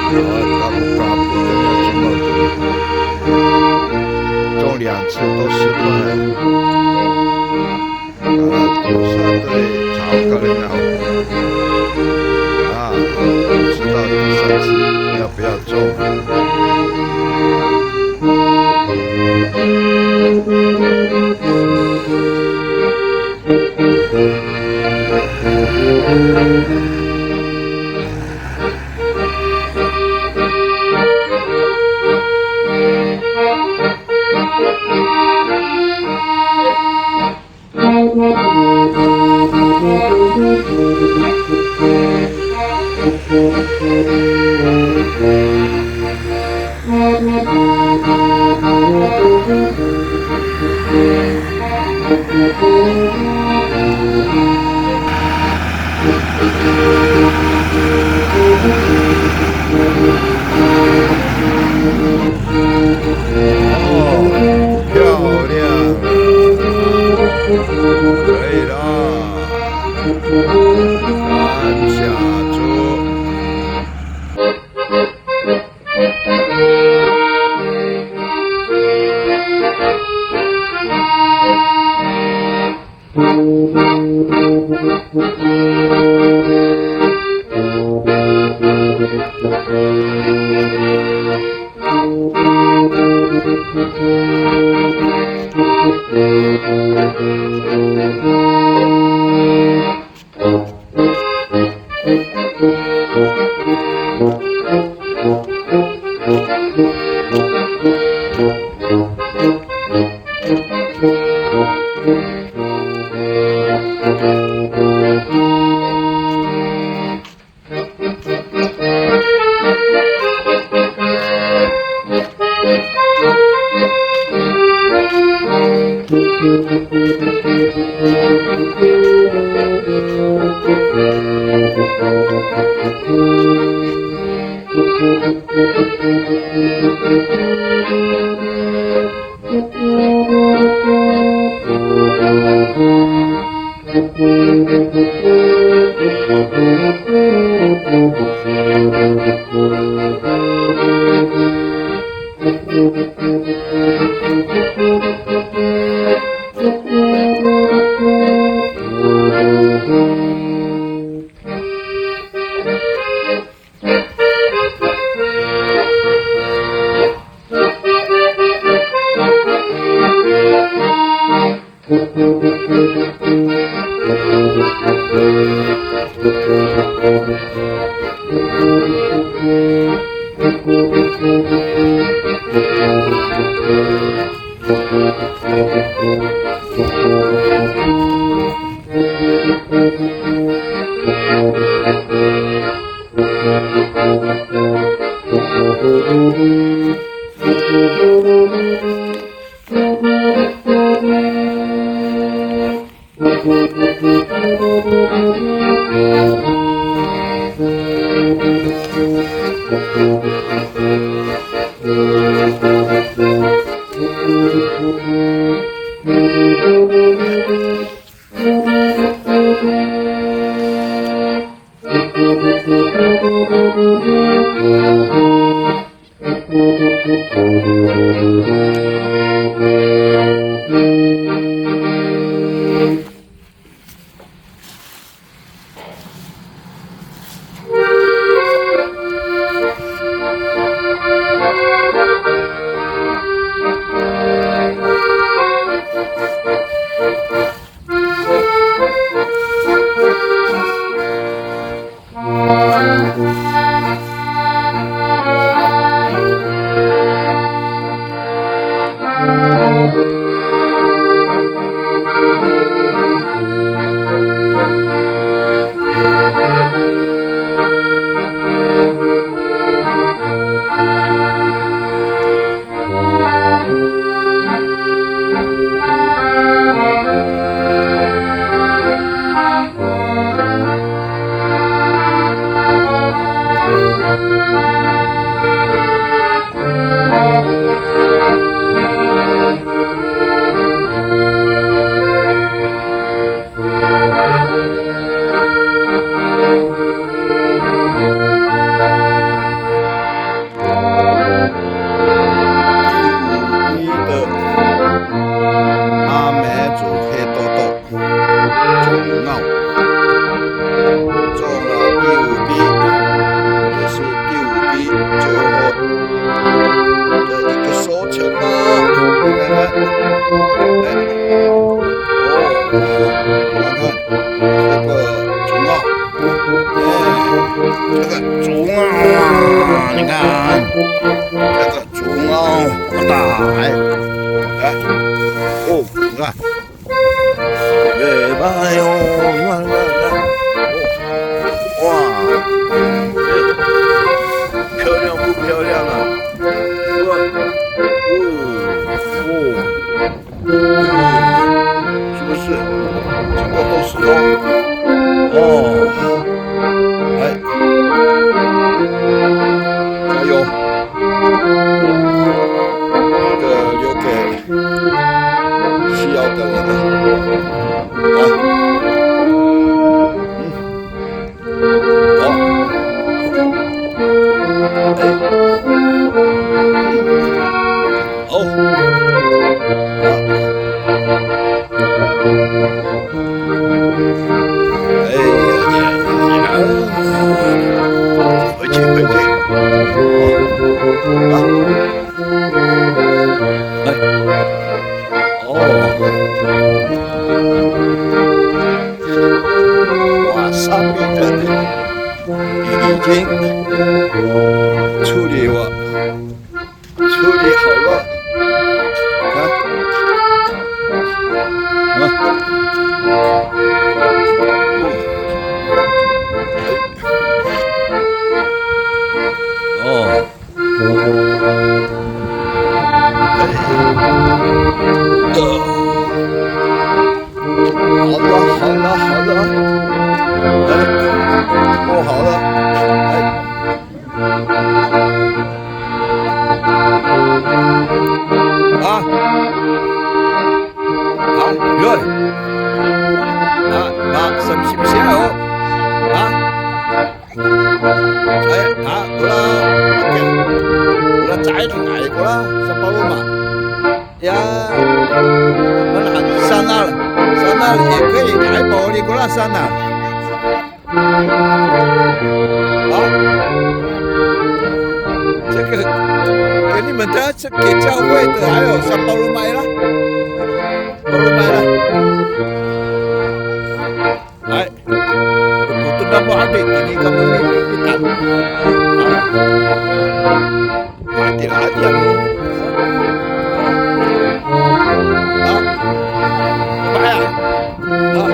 啊，搞不搞不，不要去冒险。中两次都失败了。啊，多少对草高的鸟。啊，不知道第三次要不要中。哦，漂亮，可以了，感谢主。最后，这一个收成啊，你看看，哎，哦，你看看，这个种啊，哎，这个种啊，你看，这个种啊，好大，哎，哎，哦，你看。 哎，哎呦，你看，你看，你看，哇，漂亮不漂亮啊？哇，哦，哦，是不是？整个都是哦。哦，哎，加油，这个留给 需要的人啊。啊，嗯，好，哎，好，啊，哎呀呀呀，回去，回去，啊。 哎，哦，哇，上面的已经处理完，处理好了，看，啊，哦。 好了，好了，好了。哎，不好了。哎。啊。啊，哟。啊，啊，什么，什么，什么，啊？ 哎，啊，kora, kora caay, ay, kora, sapaloma. Ya, mana, sanal, sanal, 也可以, ay, paoli kora sanal. 啊，这个，给你们的，这给教会的，还有 sapaloma 啦，sapaloma 啦。 Ay, o to namo hadi, tini kamo mipipitan. Hadi, hadi, hadi. Ha? Ma'ay. Ha?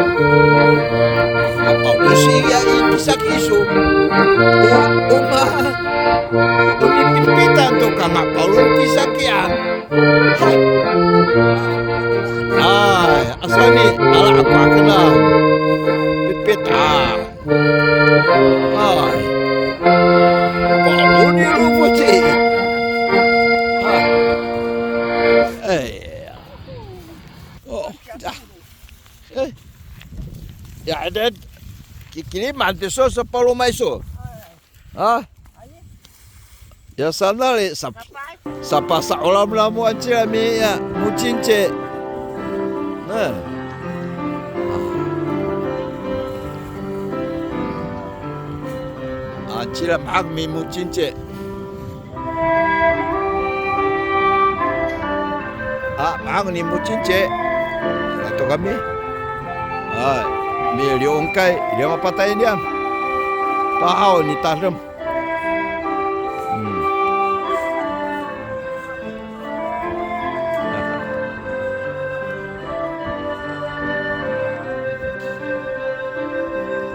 Apa, o siya i kisakiso. O, o ma. O mipipitan to ka nga palo kisakian. Ay, asa ni, ala ako kena pipit, a. Ay. Palo ni lofot i. A. Ay. O, a. Ay. Ya, dad. Kikiliman to iso, sapaloma iso. Ha? Ya sanal i, sap-, sapasa'olam namo ancila mi, ya, mocinci. Na. Ancila ma'ang mi mocinci. A, ma'ang ni mocinci. Ato kami. Ay, miliongkay, lima patay niyam. Pahaw ni tadem. Hmm.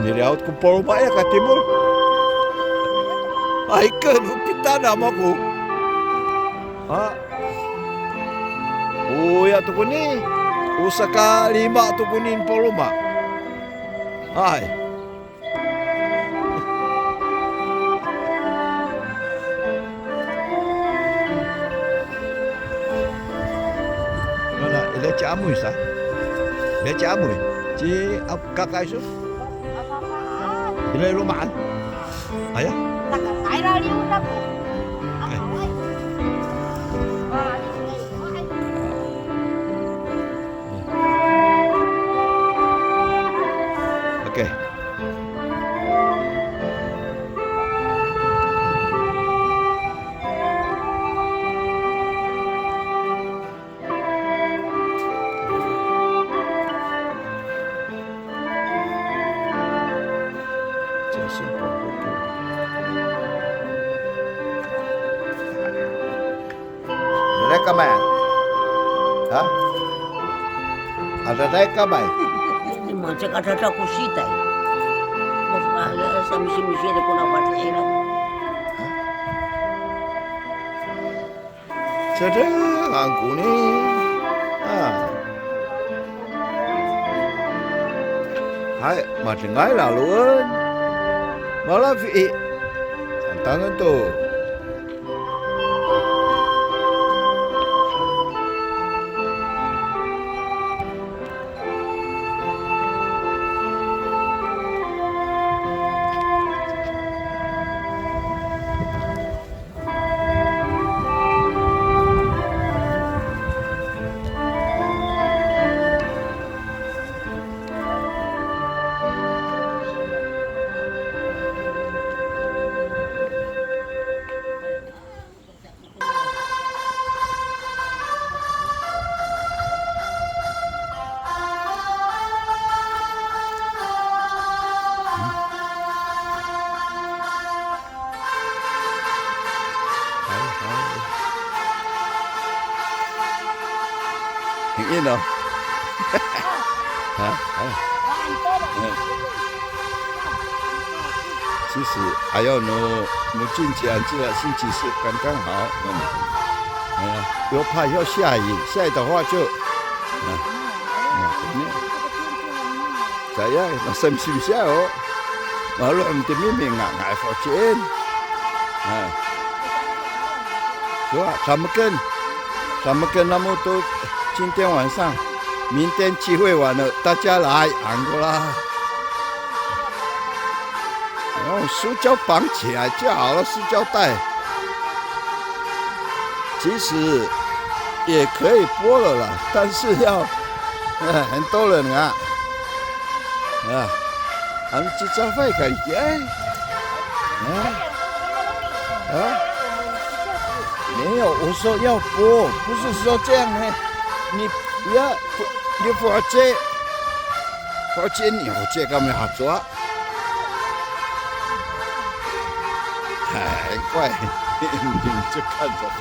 Niliyawt ko paloma ya ka timol. Ay, ken, o pita namo ko. Ha? Oya to koni. O saka lima to koni paloma. Hay. Mana, ira ci Amoy sa? Ira ci Amoy. Ci Ap-, kakay iso? Ira i loma'an. Aya? Ay. Oke. Adaday kamay. Ha? Adaday kamay. Mangcek adada ko sitay. Mas, ah, ya, sa misimisi ko na fati'ira. Cedeng angkoni. A. Hay, madengay laloen. Malafi i. Tantangen to. Hay, hay. Ang ino. Ha? Ha? 其实，ayaw no, 母亲节 anca 星期四刚刚好。嗯。哎呀，又怕要下雨，下雨的话就，嗯，嗯，Saya, masamsim siya, o. Malo, em, to miming nga, nga'ay fo'ocien. Ha. Cowa, dameken. Dameken namo to, 今天晚上，明天聚会完了，大家来，angko la. 用塑胶绑起来就好了，塑胶袋。其实也可以播了啦，但是要，呃，很多人啊，啊，他们去招待感觉，哎，哎，啊，没有，我说要播，不是说这样呢，你不要，你不要这，不要这，你不这干嘛做啊？ 哎，怪，你们就看着吧。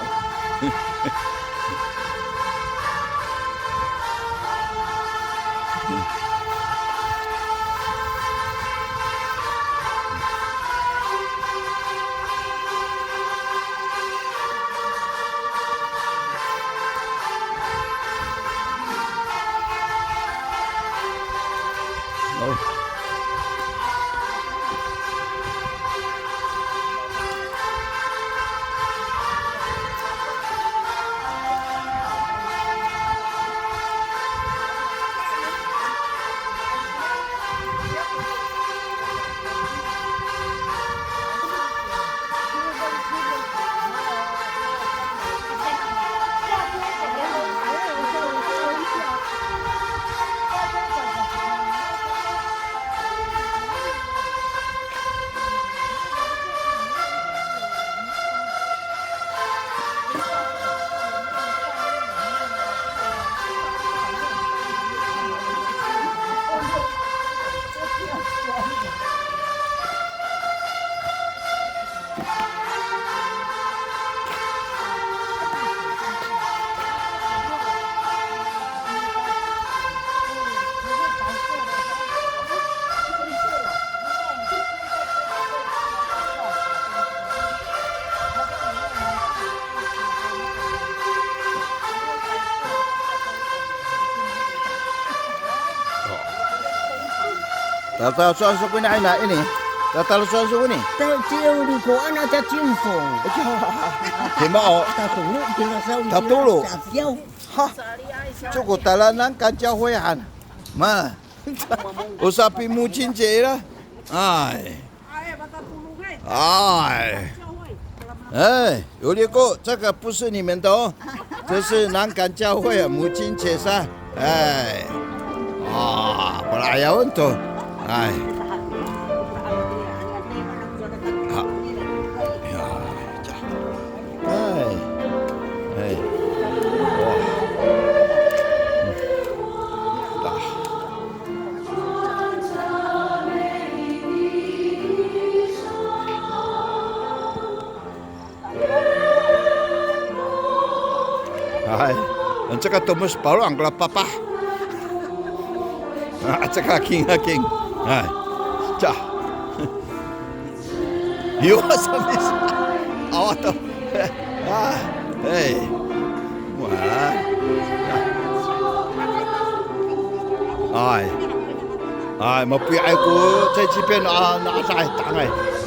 Tataloco'an so koni, ina, ini. Tataloco'an so koni. Ta, ci, liko, ana, ta, cimfong. Cima o. Tatolo, tira saw, tatolo. Safiyaw. Ha. Coko tala 南港教会 han. Ma. O sapi 母亲节 la. Ay. Ay. Ay, 有一个，这个不是你们的哦，这是南港教会啊，母亲节噻。哎，啊，本来要问的，哎，好，哎呀，这，哎，哎，哇，嗯，大。Hay, caka tomes paro ang kala papah. A, caka king a king. Hay, ca. Yo, samis. Awa to. A, hey. Wa. Ay. Ay, mapi'ay ko 在这边 a, na, ay, tangay.